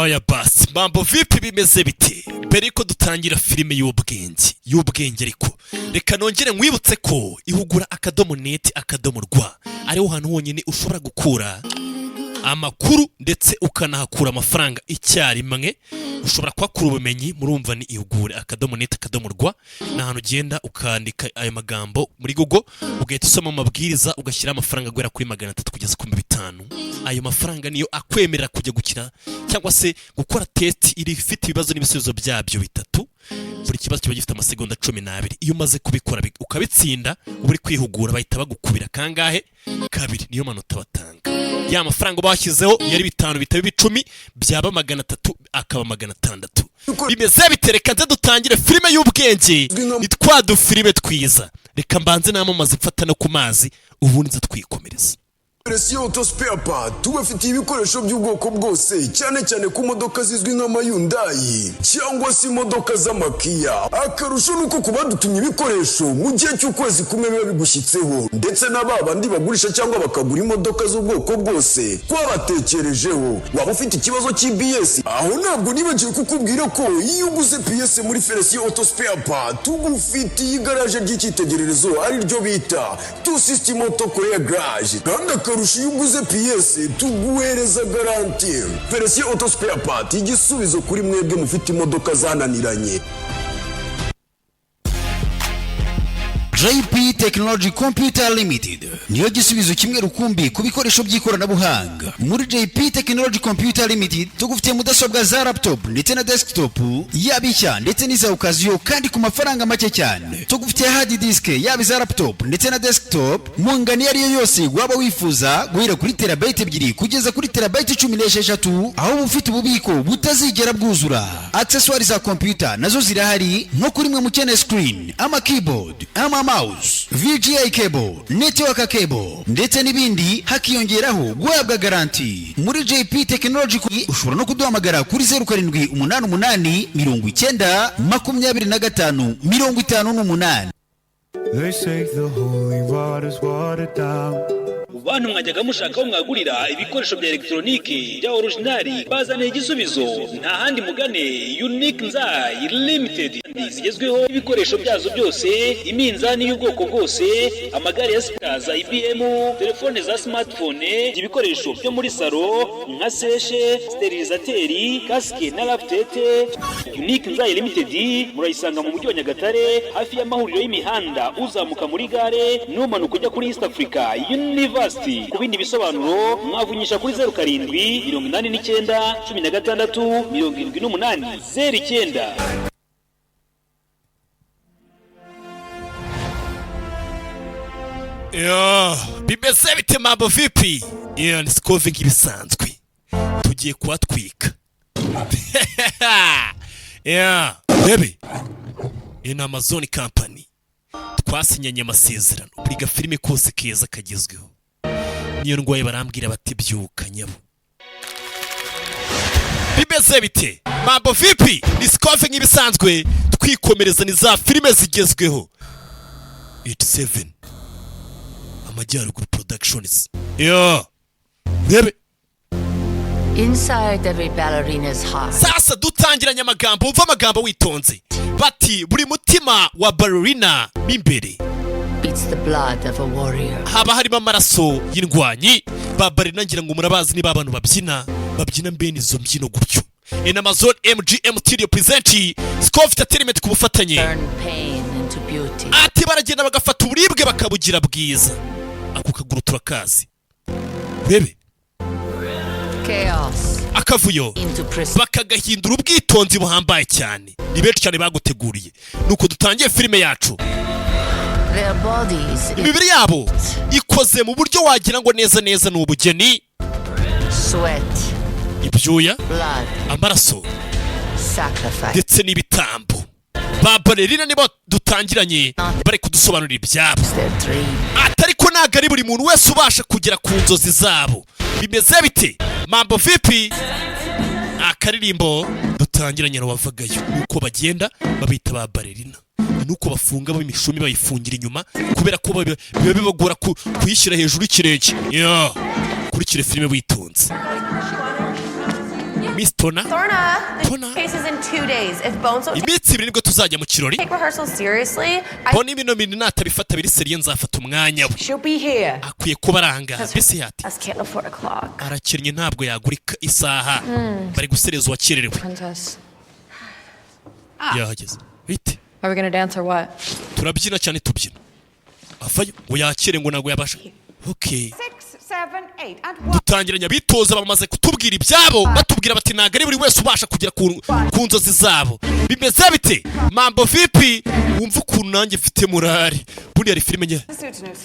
Aya basi, mambo vipi, bimeze bite? Mbere yuko dutangira filime y'ubwenge y'ubwenge, ariko reka nongere nkwibutse ko ihugura.net.rw ariho hantu honyine ushobora gukura amakuru ndetse ukanahakura amafaranga icyarimwe. Ushobora kuhakura ubumenyi. Murumva, ni ihugure.net.rw. Ni ahantu ugenda ukandika ayo magambo muri Google, ugahita usoma amabwiriza, ugashyiraho amafaranga guhera kuri 300 kugeza ku 5000. Ayo mafaranga niyo akwemerera kujya gukina cyangwa se gukora test iri ifite ibibazo n'ibisubizo byabyo bitatu. Buri kibazo kiba gifite amasegonda 12. Iyo umaze kubikora ukabitsinda, uba uri kwihugura, bahita bagukubira kangahe? Kabiri. Niyo manota batanga. Ya mafaranga uba washyizeho yari 5 bitaba 10, byaba 300 akaba 600. Bimeze bite? Reka nze dutangire filime y'ubwenge. Ni twa dufilime twiza. Reka mbanze namamaze, mfata no ku mazi, ubundi nze twikomereza. Resiyo Auto Spare Part tubafitiye ibikoresho by'ubwoko bwose, cyane cyane ku modoka zizwi nk'ama Hyundai cyangwa se imodoka z'ama Kia. Akarusho ni uko ku badutumye ibikoresho, mu gihe cy'ukwezi kumwe biba bigushyitseho. Ndetse na ba bandi bagurisha cyangwa bakagura imodoka z'ubwoko bwose, twabatekerejeho. Waba ufite ikibazo cy'ABS, aho ntabwo nibagiwe kukubwira ko iyo uguze pièce muri Felisiyo Auto Spare Part, tugufitiye igaraje ry'icyitegererezo, ari ryo bita Tu System Auto Korea Garage. Kandi akarusho, iyo uguze pièce tuguhereza garantie. Felisiyo Auto Spare Part, igisubizo kuri mwebwe mufite imodoka zananiranye. JP Technology Computer Limited niyo gisubizo kimwe rukumbi ku bikoresho by'ikoranabuhanga. Muri JP Technology Computer Limited tugufitiye mudasobwa za laptop ndetse na desktop, yaba ishya ndetse n'iza occasion, kandi ku mafaranga make cyane. Tugufitiye hard disk, yaba iza laptop ndetse na desktop, mu ngano iyo ari yo yose waba wifuza, guhera kuri terabyte 2 kugeza kuri terabyte 16, aho uba ufite ububiko butazigera bwuzura. Accessoires za computer nazo zirahari, nko kuri mwe mukeneye screen, ama keyboard, ama mouse, VGA cable, network cable ndetse n'ibindi, hakiyongeraho guhabwa garantie. Muri JP Technology ushobora no kuduhamagara kuri 0788 90 25 58. They say the holy water's watered down. Bantu mwajyaga mushaka aho mwagurira ibikoresho bya elegitoroniki bya original, bazaniye igisubizo. Nta handi, mugane Unique Nzayi Limited. Zigezweho ibikoresho byazo byose: iminzani y'ubwoko bwose, amagare ya siporo za IBM, telefone za smartphone, ibikoresho byo muri salo nka sèche, stérilisateur, casque na lave-tête. Unique Nzayi Limited murayisanga mu mujyi wa Nyagatare, hafi y'amahuriro y'imihanda uzamuka muri gare n'umanuka ujya kuri East Africa University. Ku bindi bisobanuro mwavunyisha kuri 0789 16 78 09. Yo, bimeze bite, mambo vipi? Iyo ni Sikovi nk'ibisanzwe, tugiye kuhatwika. Yeah, bebe, iyi ni Amazon Company, twasinyanye amasezerano. Buri gafilime kose keza kagezweho. Niyo ndwaye barambwira bati: "Byuka nyabo." Bimeze bite, mambo vipi? Ni Sikovi nk'ibisanzwe, twikomereza ni za filime zigezweho. 87 Amajyaruguru Productions. Yo, rebe. Inside every ballerina's heart Sasa dutangiranye amagambo, wumva amagambo witonze, bati buri mutima wa ballerina mo imbere beats the blood of a warrior. haba harimo amaraso y'indwanyi. Ba ballerina ngira ngo murabazi, niba abantu babyina, babyina mbene izo mbyino gutyo. In Amazon MGM Studio present Scof Entertainment ku bufatanye. Turn pain into beauty. Ati baragenda bagafata uburibwe bakabugira bwiza. Ako kaguru turakazi, urebe. Chaos Akavuyo into precision. bakagahindura ubwitonzi buhambaye cyane. Ni benshi cyane baguteguriye. Nuko dutangiye filime yacu. Their bodies Imibiri yabo ikoze mu buryo wagira ngo neza neza ni ubugeni. sweat, Ibyuya, blood, amaraso sacrifice. ndetse n'ibitambo. Ba ballerina nibo dutangiranye, bari kudusobanurira ibyabo. Their dream. Ati ariko ntabwo ari buri muntu wese ubasha kugera ku nzozi zabo. Bimeze bite, mambo vipi? Akaririmbo dutangiranye wavagayo, nuko bagenda babita ba ballerina, nuko bafunga imishumi bayifungira inyuma, kubera ko biba bibagora kuyishyira hejuru y'ikirenge. Yeah. Kurikire filime witonze. Mo Miss Tona. Thorna, the Tona. case is in 2 days. If Bones don't Iminsi 2 nibwo tuzajya mu kirori. take rehearsals seriously, I Mbona bino bintu natabifata biri sérieux, nzafata umwanya we. She'll be here. Akwiye kuba aranga mbese yati. Us can't afford a clock. Arakennye, ntabwo yagura isaha. Bari gusereza uwakererewe. Princess. Yahageze bite? Are we gonna dance or what? Turabyina cyane, tubyina. Avayo ngo yakire, ngo ntabwo yabasha. Okay. Six, seven, eight, and one. Dutangiranye abitoza, bamaze kutubwira ibyabo, batubwira bati ntabwo ari buri wese ubasha kugera ku nzozi zabo. Bimeze bite? Mambo vipi? Wumva ukuntu nanjye mfite morale. Buriya hari filime nke. The soutenus.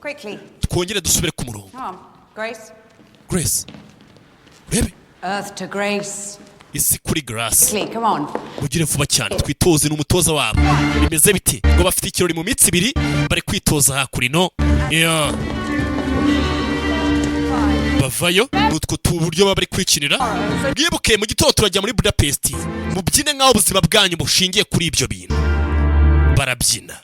Quickly. Twongere dusubire ku murongo. Come on. Grace. Grace, urebe. Earth to Grace. Isi kuri Grace. Quickly, come on. Mugire vuba cyane, twitoze. Ni umutoza wabo. Bimeze bite? Ngo bafite ikirori mu minsi 2, bari kwitoza hakurino. Yeah. Bavayo ni utwo tuburyo baba bari kwikinira. Mwibuke mu gitondo turajya muri Budapest, mubyine nk'aho ubuzima bwanyu bushingiye kuri ibyo bintu. Barabyina,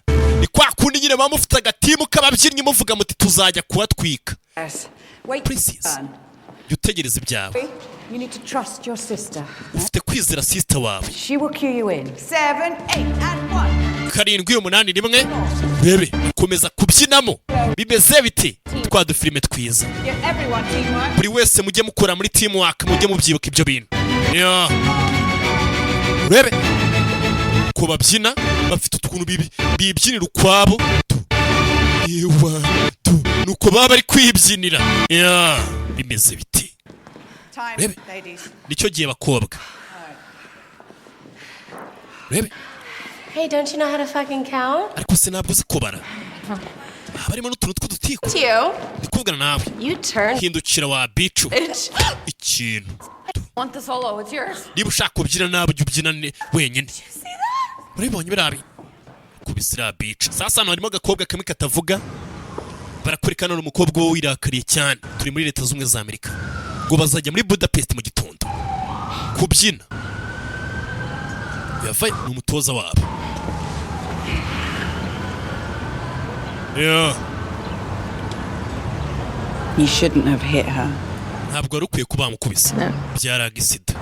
ni kwa kundi nyine muba mufite agatimu k'ababyinnyi, muvuga muti tuzajya kuhatwika. Yes. Wait. Princess. Turn. Jya utegereza ibyawe. You need to trust your sister. Ufite kwizera sister wawe. She will cue you in. Seven, eight, and one. 7, 8, 1. Rebe, komeza kubyinamo. Bimeze bite? Twa dufilime twiza. Get everyone teamwork. Buri wese mujye mukora muri teamwork, mujye mubyibuka ibyo bintu. Yeah. Urebe ko babyina, bafite utuntu bibyinira ukwabo, tu ewa tu, nuko baba bari kwibyinira. Yeah. Bimeze biti? Time, Rebe. ladies. Nicyo gihe, bakobwa, urebe. Hey, don't you know how to fucking count? Ariko se ntabwo uzi kubara? Haba harimo n'utuntu tw'udutiko. To you. Ndi kuvugana nawe. You turn. Hindukira wa bicu ikintu. Want the solo? It's yours. Niba ushaka kubyina nabi, ujya ubyina wenyine. Urabibonye biriya kubisa iriya bica. Sasa hano harimo agakobwa kamwe katavuga, barakwereka none umukobwa we wirakariye cyane. Turi muri Leta Z'Ubumwe za Amerika, ngo bazajya muri Budapest mu gitondo kubyina. Yavaye ni umutoza wabo. Yeah. You shouldn't have hit her. Ntabwo wari ukwiye kuba wamukubise. No. Byari agisida.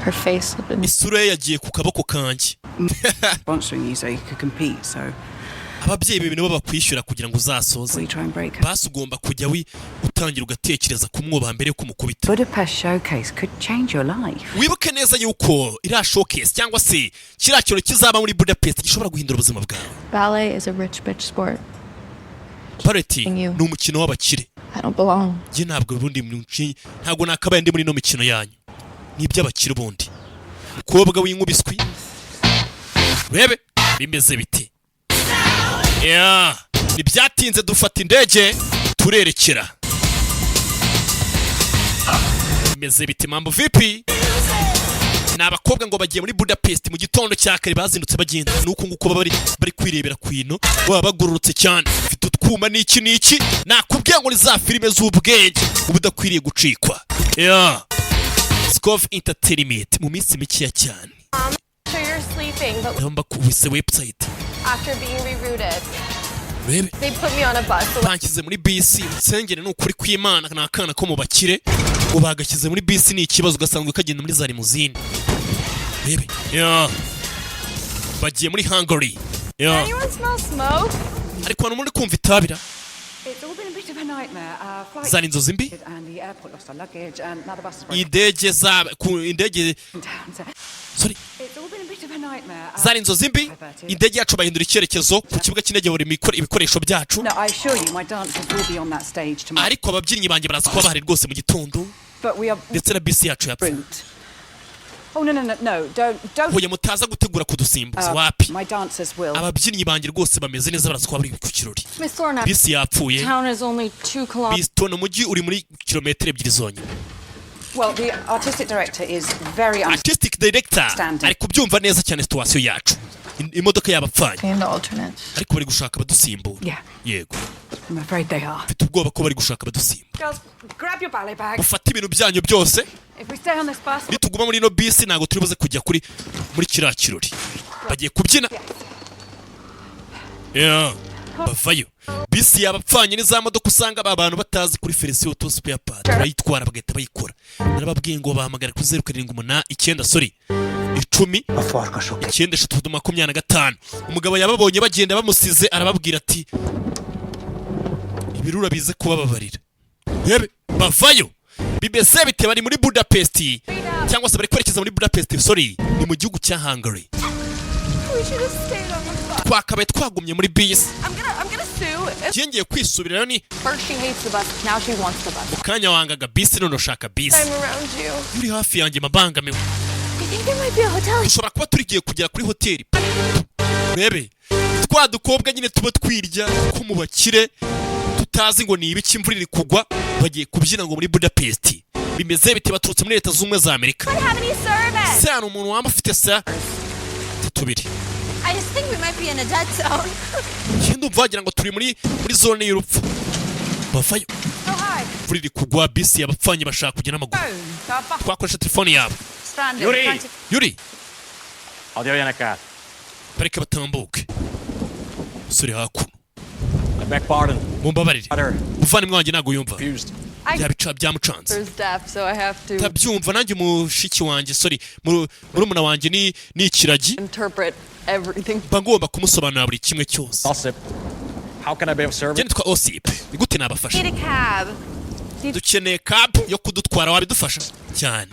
Her face had been Isura ye yagiye ku kaboko kanjye. Sponsoring you so you could compete, so Ababyeyi be nibo bakwishyura kugira ngo uzasoze. we try and break her. Basi ugomba kujya utangira ugatekereza kumwubaha mbere yo kumukubita. Budapest showcase could change your life. Wibuke neza yuko iriya showcase cyangwa se kiriya kirori kizaba muri Budapest gishobora guhindura ubuzima bwawe. Ballet is a rich bitch sport. Ballet You. ni umukino w'abakire. I don't belong. Njye ntabwo ubundi ntabwo nakabaye ndi muri ino mikino yanyu, ni iby'abakire ubundi. Umukobwa w'inkubiswi, urebe bimeze biti. Yeah. Ntibyatinze dufata indege turerekera. Bimeze biti? Mambo vipi? Ni abakobwa ngo bagiye muri Budapest mu gitondo cya kare, bazindutse bagenda. Ni uku nguko baba bari kwirebera ku ino, baba bagororotse cyane, bafite utwuma n'iki n'iki. Nakubwiye ngo ni za filime z'ubwenge uba udakwiriye gucikwa. Yeah. Scove Entertainment mu minsi mikeya cyane. Sure you're sleeping, but Ndabona bakubise website. after being rerouted, Urebe. they put me on a bus. So Banshyize muri bisi. Nsengere, ni ukuri kw'Imana, ni akana ko mu bakire ngo bagashyize muri bisi, ni ikibazo, ugasanzwe kagenda muri za limousine. Urebe. Yeah. Bagiye muri Hungary. Yeah. Anyone smell smoke? Ariko hano muri kumva itabira. It's all been a bit of a nightmare. Flight Zari inzozi mbi. and the airport lost our luggage and now the bus is broken Indege za ku indege down. So sorry. it's all been a bit of a nightmare. Zari inzozi mbi. Indege yacu bahindura icyerekezo, ku kibuga cy'indege buri ibikoresho byacu. No, I assure you, my dancers will be on that stage tomorrow. Ariko ababyinnyi banjye baraza kuba bahari rwose mu gitondo. But we are Ndetse na bisi yacu yapfa. route. Oh no, don't don't. Hoya, mutaza gutegura kudusimbuza. Wapi. My dancers will. Ababyinnyi banjye rwose bameze neza, baraza kuba bari ku kirori. Miss Thorna, Bisi yapfuye. town is only 2 kilometers. Bisi tona, umujyi uri muri kilometero 2 zonyine. Well, the artistic director is very Artistic director Understanding. ari kubyumva neza cyane situation yacu. Imodoka yabapfanye. And the alternates. Ariko bari gushaka abadusimbura. Yeah. Yego. I'm afraid they are. Mfite ubwoba ko bari gushaka abadusimbura. Girls, grab your ballet bag. Mufate ibintu byanyu byose. If we stay on this bus, Nituguma muri ino bisi ntabwo turi buze kujya muri kiriya kirori bagiye kubyina. Yeah. Bavayo, bisi yabapfanye. Ni za modoka usanga aba bantu batazi kuri Felisiyo Auto Spare Part, barayitwara bagahita bayikora. Narababwiye ngo bahamagare kuri 0789, sorry, 10 93 25. Umugabo yababonye bagenda bamusize, arababwira ati ibirura bize kubababarira. Rebe bavayo, bimeze bite? Bari muri Budapest, cyangwa se bari kwerekeza muri Budapest, sorry, ni mu gihugu cya Hungary. We should have stayed on the bus. Twakabaye twagumye muri bisi. I'm gonna sue. Ngiye ngiye kwisubirirayo ni First she hates the bus, now she wants the bus. Mu kanya wangaga bisi, none ushaka bisi. I'm around you. Uri hafi yanjye mabangamiwe. I think there might be a hotel. Dushobora kuba turigiye kugera kuri hoteli. Urebe twa dukobwa nyine tuba twirya ko mu bakire, tutazi ngo ni ibiki. Imvura iri kugwa, bagiye kubyina ngo muri Budapest. Bimeze bite? Baturutse muri Leta Zunze Ubumwe za Amerika. Don't have any service. Se hari umuntu waba ufite sa tubiri? I just think we might be in a dead zone. Njye ndumva wagira ngo turi muri zone y'urupfu. Bavayo. Oh, hi. Imvura iri kugwa, bisi yabapfanye, bashaka kujya n'amaguru. Twakoresha telefone yabo. Stranded. Yuri! Trying to Yuri. Odioyanaka. Bareke batambuke. Umusore hakuno. I beg pardon. Mumbabarire. Brother. Umuvandimwe wanjye ntabwo yumva. Confused. Byabica byamucanze. There's deaf, so I have to Ndabyumva nanjye, mushiki wanjye, sorry, murumuna wanjye ni ikiragi. interpret everything. Mba ngomba kumusobanurira buri kimwe cyose. Osip. How can I be of service? Njye nitwa Osip, ni gute nabafasha? Need a cab. Dukeneye cab yo kudutwara, wabidufasha cyane?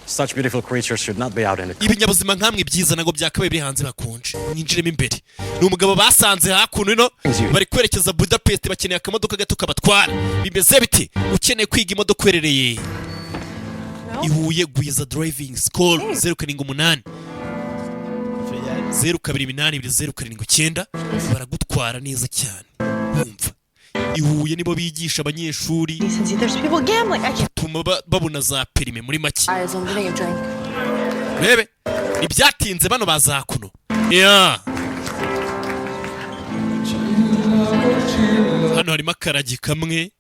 Such beautiful creatures should not be out in the Ibinyabuzima nkamwe byiza ntabwo byakabaye biri hanze, bakonje. Mwinjiremo imbere. Ni umugabo basanze hakuno ino, bari kwerekeza Budapest, bakeneye akamodoka gato kabatwara. Bimeze bite? Ukeneye kwiga imodoka uherereye i Huye, Gwiza Driving School, 078 02 82 079, baragutwara neza cyane. Wumva i Huye nibo bigisha abanyeshuri. There's people gambling. I can't. Tuma babona za permis muri make. Guys, I'm getting a drink. Rebe ntibyatinze, bano baza hakuno ya hano harimo akaragi kamwe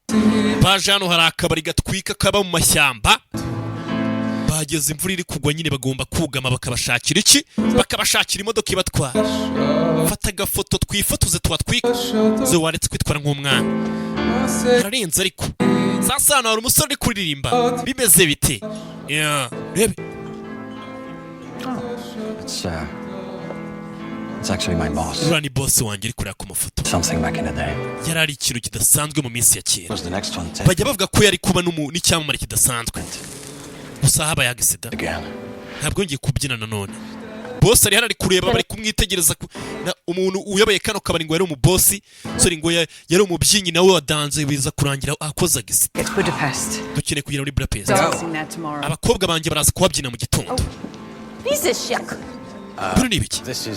baje. Hano hari akabari gatwika kaba mu mashyamba. Bageze, imvura iri kugwa nyine, bagomba kugama bakabashakira iki? Bakabashakira imodoka ibatwara. Fata agafoto twifotoze, tubatwika zo. Waretse kwitwara nk'umwana, hararenze. Ariko sasa hano hari umusore uri kuririmba. Bimeze bite? Ya, rebe. It's actually my boss. Uriya ni boss wanjye uri kureba ku mafoto. Something back in the day. Yari ari ikintu kidasanzwe mu minsi ya kera. Was the next one taken Bajya bavuga ko yari kuba n'icyamamare kidasanzwe, gusa habaye accident. Again? Ntabwo yongeye kubyina nanone. Boss ari hano, ari kureba, bari kumwitegereza umuntu uyoboye kano kabari ngo yari umubosi, sorry, ngo yari umubyinnyi nawe wa danse, biza kurangira akoze accident. It's Budapest. Dukeneye kugera muri Budapest. Dancing there tomorrow. Abakobwa banjye baraza kuhabyina mu gitondo. Piece of shit. Bino ni ibiki? This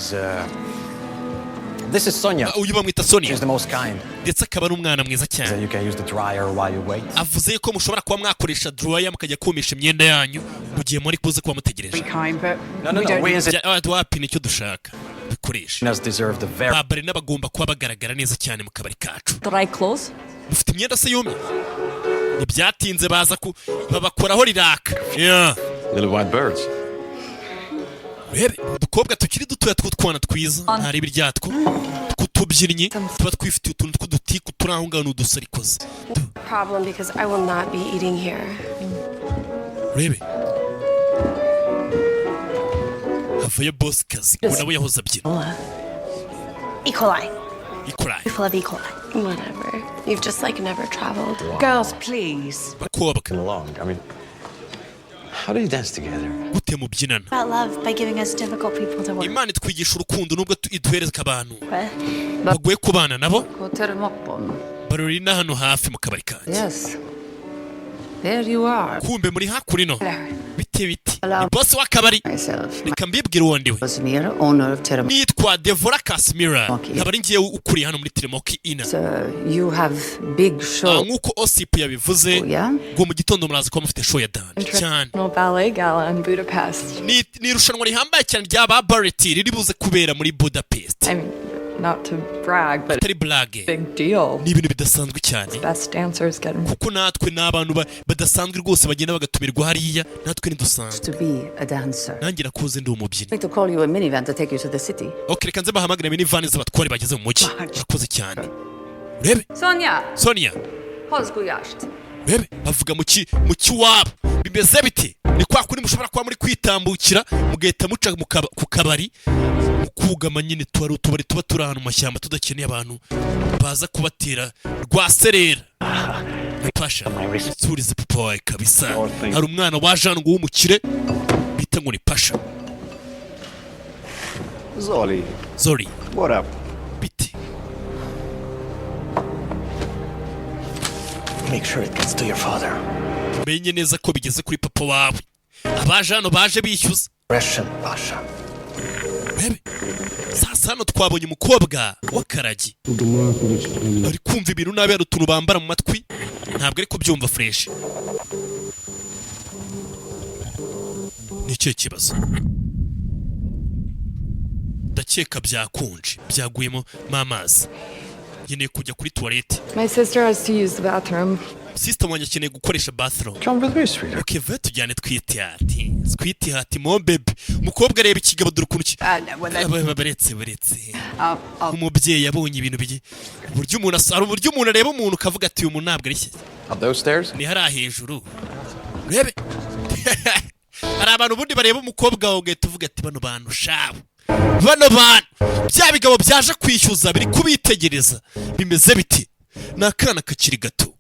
is Sonia. Uyu bamwita Sonia. She's the most kind. Ndetse akaba ari umwana mwiza cyane. So you can use the dryer while you wait. Avuze ko mushobora kuba mwakoresha dryer mukajya kumisha imyenda yanyu mu gihe muri kuze kuba mutegereje. Very kind, but No, no, we no. don't We as Wapi, nicyo dushaka bikoresha. us deserve the very Ba ballerina bagomba kuba bagaragara neza cyane mu kabari kacu. Dry clothes? Mufite imyenda se yumye? Ntibyatinze baza ku babakoraho riraka. Yeah. Little white birds. Urebe udukobwa tukiri dutoya tw'utwana twiza, ntareba iryatwo tw'utubyinnyi tuba twifitiye utuntu tw'udutiku turi aho ngaho, ni udusarikoze. Problem, because I will not be eating here. Urebe havayo boss kazi, ngo nawe yahoze abyina. E. coli. E. coli. Full of E. coli. Whatever. You've just like never traveled. Girls, please. Bakobwa. Along. I mean, how do you dance together? Gute mubyinana? About love by giving us difficult people to work Imana itwigisha urukundo nubwo iduhereza abantu with. bagoye kubana nabo. Ballerina hano hafi mu kabari kanjye. Yes. There you are. Kumbe muri hakurino. Bite bite? Ni boss w'akabari. Reka mbibwire uwo ndiwe. Casimir, owner of Teramo. Nitwa Devora Casimira, nkaba ari ngiye ukuriye hano muri Tiremoki Ina. You have big show. Nk'uko Osip yabivuze ngo mu gitondo muraza kuba mufite show ya danger cyane. International Ballet Gala in Budapest. Ni irushanwa rihambaye cyane rya ba ballet riri buze kubera muri Budapest. I mean, Not to brag, but Atari blague. big deal. Ni ibintu bidasanzwe cyane. Best dancers get Kuko natwe ni abantu badasanzwe rwose, bagenda bagatumirwa hariya, natwe ntidusanzwe. To be a dancer. Nanjye nakuze ndi umubyinnyi. I'd like to call you a minivan to take you to the city. Ok, reka nze bahamagare minivan z'abatware bageze mu mujyi. Urakoze cyane. Urebe. Sonia, Sonia. Hozguyasht. Urebe, bavuga mu kiwabo. Bimeze bite? Ni kwa kundi mushobora kuba muri kwitambukira, mugahita muca ku kabari mukugama nyine. Tuba utubari tuba turi ahantu mu mashyamba, tudakeneye abantu baza kubatera rwaserera. Pasha, nsurize papa wawe kabisa. Hari umwana waje hano ngo w'umukire bita ngo ni Pasha. Zoli. Zoli. What up? Biti? Make sure it gets to your father. Menye neza ko bigeze kuri papa wawe. Abaje hano baje bishyuza. Russian Pasha. Urebe sasa, hano twabonye umukobwa w'akaragi ari kumva ibintu nabi. Hari utuntu bambara mu matwi, ntabwo ari kubyumva fresh. Ni ikihe kibazo? Ndakeka byakonje, byaguyemo mo amazi. Nkeneye kujya kuri toilette. My sister has to use the bathroom. Sister wanjye akeneye gukoresha bathroom. Come with me, sweetheart. Okay, vuba tujyane twitihati, twitihati mo bébé. Umukobwa areba ikigabo, dore ukuntu baretse baretse. Umubyeyi yabonye ibintu bigiye uburyo umuntu hari uburyo umuntu areba umuntu ukavuga ati: "Uyu muntu ntabwo ari shyashya." Up those stairs? Ni hariya hejuru. Urebe, hari abantu ubundi bareba umukobwa wawe ugahita uvuga ati: "Bano bantu shabo, bano bantu." Bya bigabo byaje kwishyuza biri kubitegereza. Bimeze biti? Ni akana kakiri gato.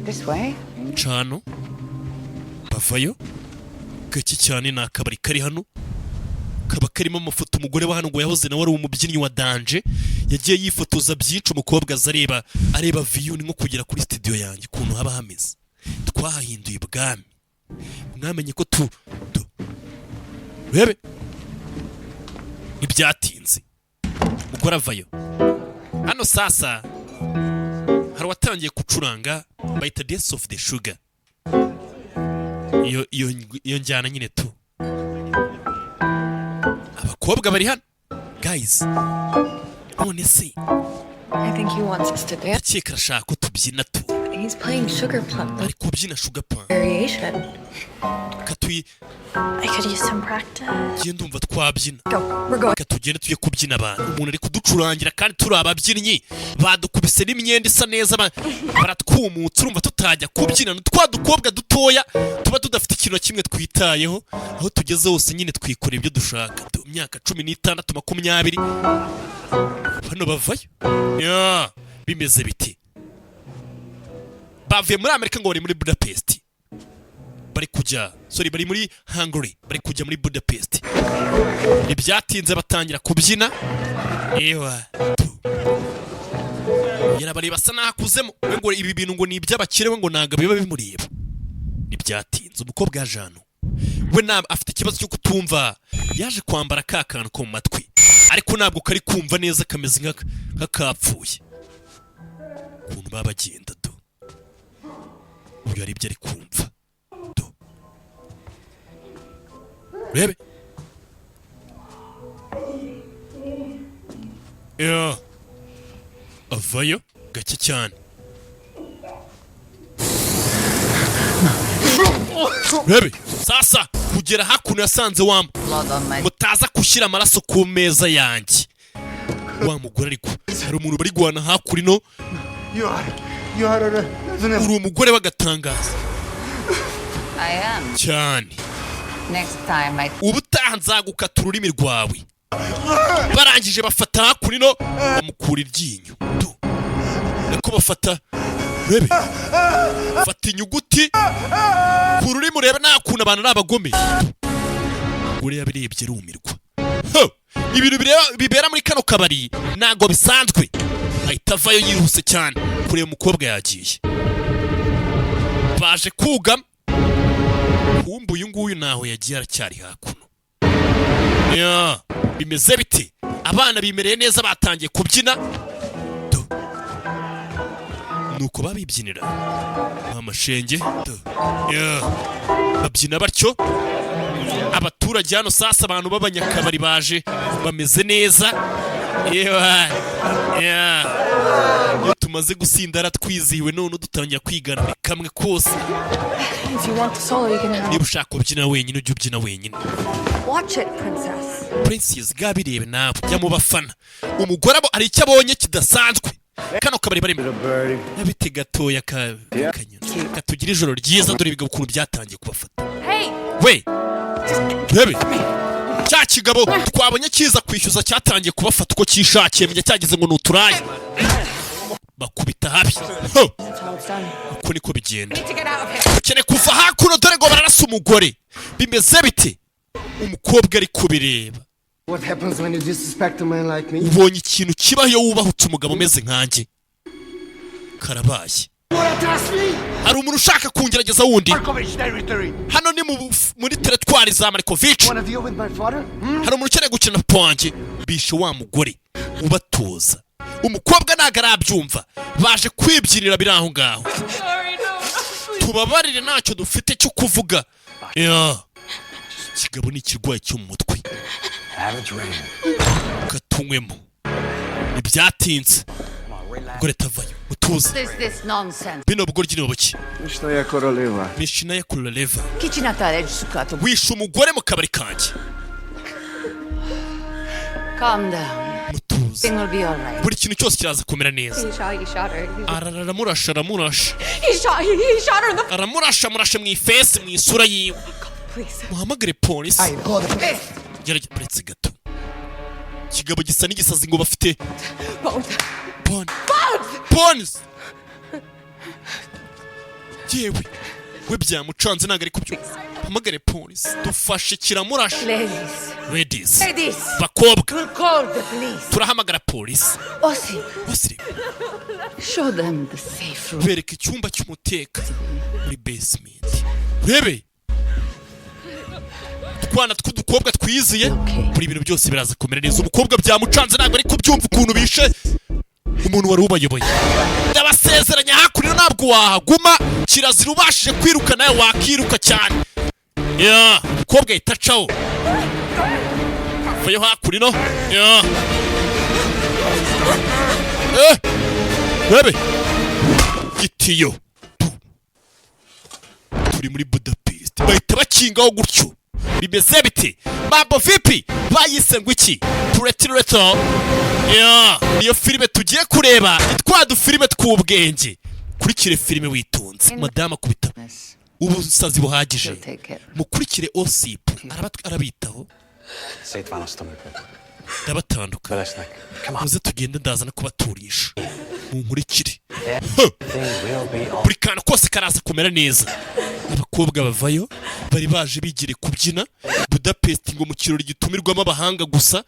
This way. Cano bavayo gake cyane. Ni akabari kari hano, kaba karimo amafoto. Umugore wa hano ngo yahoze nawe ari umubyinnyi wa danger, yagiye yifotoza byinshi. Umukobwa aza areba, areba view. Ni nko kugera kuri studio yanjye ukuntu haba hameze. Twahahinduye ubwami, mwamenye ko tu urebe ntibyatinze, umugore avayo. Hano sasa hari uwatangiye gucuranga, bayita Dance of the Sugar, iyo njyana nyine tu. Abakobwa bari hano guys, none se? I think he wants us to dance. Ndakeka arashaka ko tubyina tu. He's playing Sugar Plum, the Ari kubyina Sugar Plum variation. Katuyi. I could use some practice. Ngiye ndumva twabyina. Go. We're going. Reka tugende tujye kubyina. Abantu, umuntu ari kuducurangira kandi turi ababyinnyi, badukubise n'imyenda isa neza, baratwumutsa. Urumva tutajya kubyina? Ni twa dukobwa dutoya tuba tudafite ikintu na kimwe twitayeho, aho tugeze hose nyine twikorera ibyo dushaka. Imyaka 16, 20. Hano bavayo ya bimeze biti? Bavuye muri Amerika ngo bari muri Budapest, bari kujya, sorry, bari muri Hungary, bari kujya muri Budapest. Ntibyatinze batangira kubyina. Ewa tu. Yarabareba asa n'aho akuzemo we, ngo ibi bintu ngo ni iby'abakire, we ngo ntabwo biba bimureba. Ntibyatinze umukobwa yaje hano, we afite ikibazo cyo kutumva. Yaje kwambara ka kantu ko mu matwi, ariko ntabwo kari kumva neza, kameze nk'akapfuye. Ukuntu baba bagenda do, uyu hari ibyo ari kumva do. Urebe ya avayo gake cyane. Urebe sasa, kugera hakuno yasanze wa Blood on my mutaza gushyira amaraso ku meza yanjye. Wa mugore, ariko hari umuntu bari guhana hakurino. You are Uri umugore w'agatangaza. I am. Cyane. Next time I Ubutaha nzagukata ururimi rwawe. Barangije bafata hakurino, bamukura iryinyo tu. Nako bafata, urebe, fata inyuguti ku rurimi, urebe nta kuntu abantu ari abagome. Umugore yabirebye arumirwa. Ho! Ibintu bibera muri kano kabari ntabwo bisanzwe. Ahita avayo yihuse cyane kureba umukobwa yagiye. Baje kugama, kumbe uyu nguyu ntaho yagiye, aracyari hakuno. Ya, bimeze biti? Abana bimereye neza, batangiye kubyina. Do. Nuko babibyinira amashenge do. Ya. Babyina batyo abaturage hano. Sasa abantu b'abanyakabari baje bameze neza. Yewe, yeah. Iyo tumaze gusinda aratwizihiwe, none dutangira kwigana ni kamwe kose. If you want the solo, you can have. Niba ushaka kubyina wenyine, ujye ubyina wenyine. Watch it, princess. Princess, gabirebe nawe, jya mu bafana. Umugore abo hari icyo abonye kidasanzwe. Kano kabari barimo nabite gatoya ka kanyoni katugira ijoro ryiza. Dore ibigabo ukuntu byatangiye kubafata. Hey! We, rebe cya kigabo twabonye kiza kwishyuza, cyatangiye kubafata uko cyishakiye, menya cyagize ngo ni uturayi, bakubita habi. Ho! That's how it's done. Uko niko bigenda. Need to get out of here. Ukeneye kuva hakuno. Dore ngo bararasa umugore. Bimeze bite? Umukobwa ari kubireba. What happens when you disrespect a man like me? Ubonye ikintu kibaho iyo wubahutse umugabo umeze nkanjye? Karabaye. Wanna test me? Hari umuntu ushaka kungerageza wundi? Markovich territory. Hano ni muri teritwari za Marikovic. Wanna deal with my father? Hmm? Hari umuntu ukeneye gukina papa wanjye? Bishe wa mugore ubatoza. Umukobwa ntabwo arabyumva, baje kwibyinira biri aho ngaho. Tubabarire, ntacyo dufite cyo kuvuga. Ya, kigabo ni ikirwayi cyo mu mutwe. Have a drink. Katunywemo, ntibyatinze, gore tavayo mutuze. What is this nonsense? Bino bugoryi ni buki? Mishnaya Koroleva. Mishina ya Koroleva. Kichinatare sukato. Wishe umugore mu kabari kanjye. Calm down. Mutuze. Thing will be all right. Buri kintu cyose kiraza kumera neza. He shot. He shot her. Arara, aramurasha, aramurasha. He shot. He shot her in the. Aramurasha, amurasha mu ifesi, mu isura yiwe. Please. Muhamagare polisi. Gerageza, uretse gato, ikigabo gisa n'igisazi ngo bafite Bones. Pone. Bones. Polisi yewe we, byamucanze, ntabwo ari kubyumva. Hamagare polisi, dufashe, kiramurashe. Ladies. Ladies. Ladies. Bakobwa. We'll call the police. Turahamagara polisi. Osip, Osip. show them the safe room. Bereka icyumba cy'umutekano muri basement. Urebe utwana tw'udukobwa twiziye. Buri bintu byose biraza kumera neza. Umukobwa byamucanze, ntabwo ari kubyumva ukuntu bishe umuntu wari ubayoboye. Ndabasezeranya, hakurino ntabwo wahaguma, kirazira. Ubashije kwiruka nawe wakiruka cyane. Ya, umukobwa ahita acaho, vayo hakurino. Ya, rebe gitiyo. Turi muri Budapest, bahita bakingaho gutyo. Bimeze bite? Mambo vipi? Bayise ngo iki? Pretty Little. Ya, niyo filime tugiye kureba, ni twa dufilime tw'ubwenge. Kurikire filime witonze. Madamu akubita ubusazi buhagije. Mukurikire Osip, arabitaho. Ndabatandukana, muze tugende, ndaza no kubaturisha. Munkurikire. Huh. Buri kantu kose karaza kumera neza. Abakobwa bavayo, bari baje bigire kubyina Budapest ngo mu kirori gitumirwamo abahanga gusa.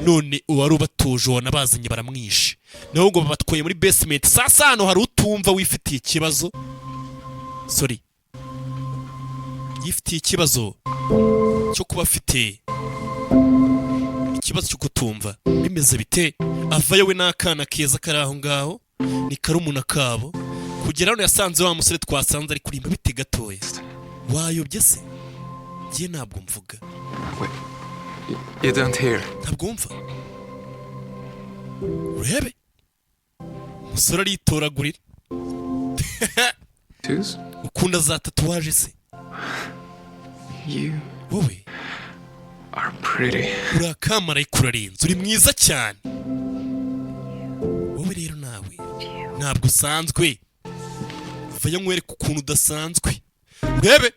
None uwari ubatuje wanabazanye baramwishe, naho ngo babatwaye muri basement. Sasa hano hari utumva wifitiye ikibazo, sorry, yifitiye ikibazo cyo kuba afite ikibazo cyo kutumva. Bimeze bite? Avayo we n'akana keza kari aho ngaho, ni karumuna kabo. Kugera hano yasanze wa musore twasanze ari kurimba. Bite gatoya, wayobye se? Njye ntabwo mvuga. You don't hear. Ntabwo wumva? Urebe umusore aritoragurira. Tattoos? Ukunda za tatouage se? You Wowe are pretty. uri akamarayika, urarenze, uri mwiza cyane. Wowe rero nawe ntabwo usanzwe. Vayo nkwereke ukuntu udasanzwe. Urebe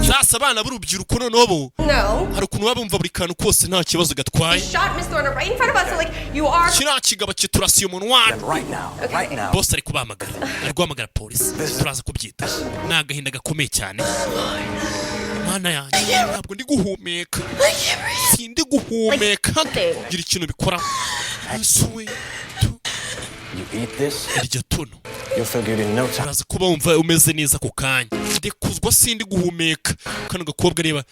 sasa abana b'urubyiruko noneho bo No. hari ukuntu baba bumva buri kantu kose nta kibazo gatwaye. Shot Miss Thorna right in front of us. So like you are. Kiriya kigabo kiturasiye umuntu wacu. Right now. Right now. Bose ari kubahamagara, ari guhamagara polisi, turaza kubyita. Ni agahinda gakomeye cyane. Mana yanjye, ntabwo ndi guhumeka, sindi guhumeka. Gira ikintu bikoraho. Yesu we. You eat this, Irya tuno, you'll feel good in no time. uraza kuba wumva umeze neza ako kanya. Ndekuzwa, sindi guhumeka. Kano gakobwa reba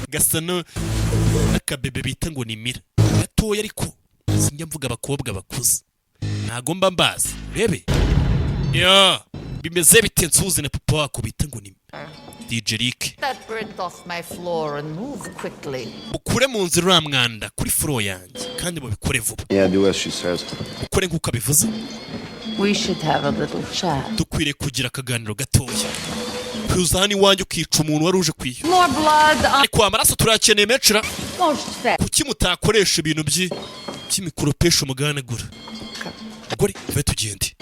gasa n'akabebe bita ngo ni Mira gatoya, ariko sinjya mvuga abakobwa bakuze, ntago mba mbazi. Urebe ya, bimeze bite? Nsuhuze na papa wako bita ngo ni DJ Rick. That print off my floor and move quickly. Mukure mu nzira uriya mwanda kuri floor yanjye kandi mubikore vuba. Yeah, do as she says. Ukore nk'uko abivuze. We should have a little chat. Dukwiriye kugira akaganiro gatoya. Kuza hano iwanjye ukica umuntu wari uje kwishyura. More blood on Ariko amaraso turayakeneye menshi ra. most fair. Kuki mutakoresha ibintu by'imikoropesho muganagura? Mugore, ve tugende.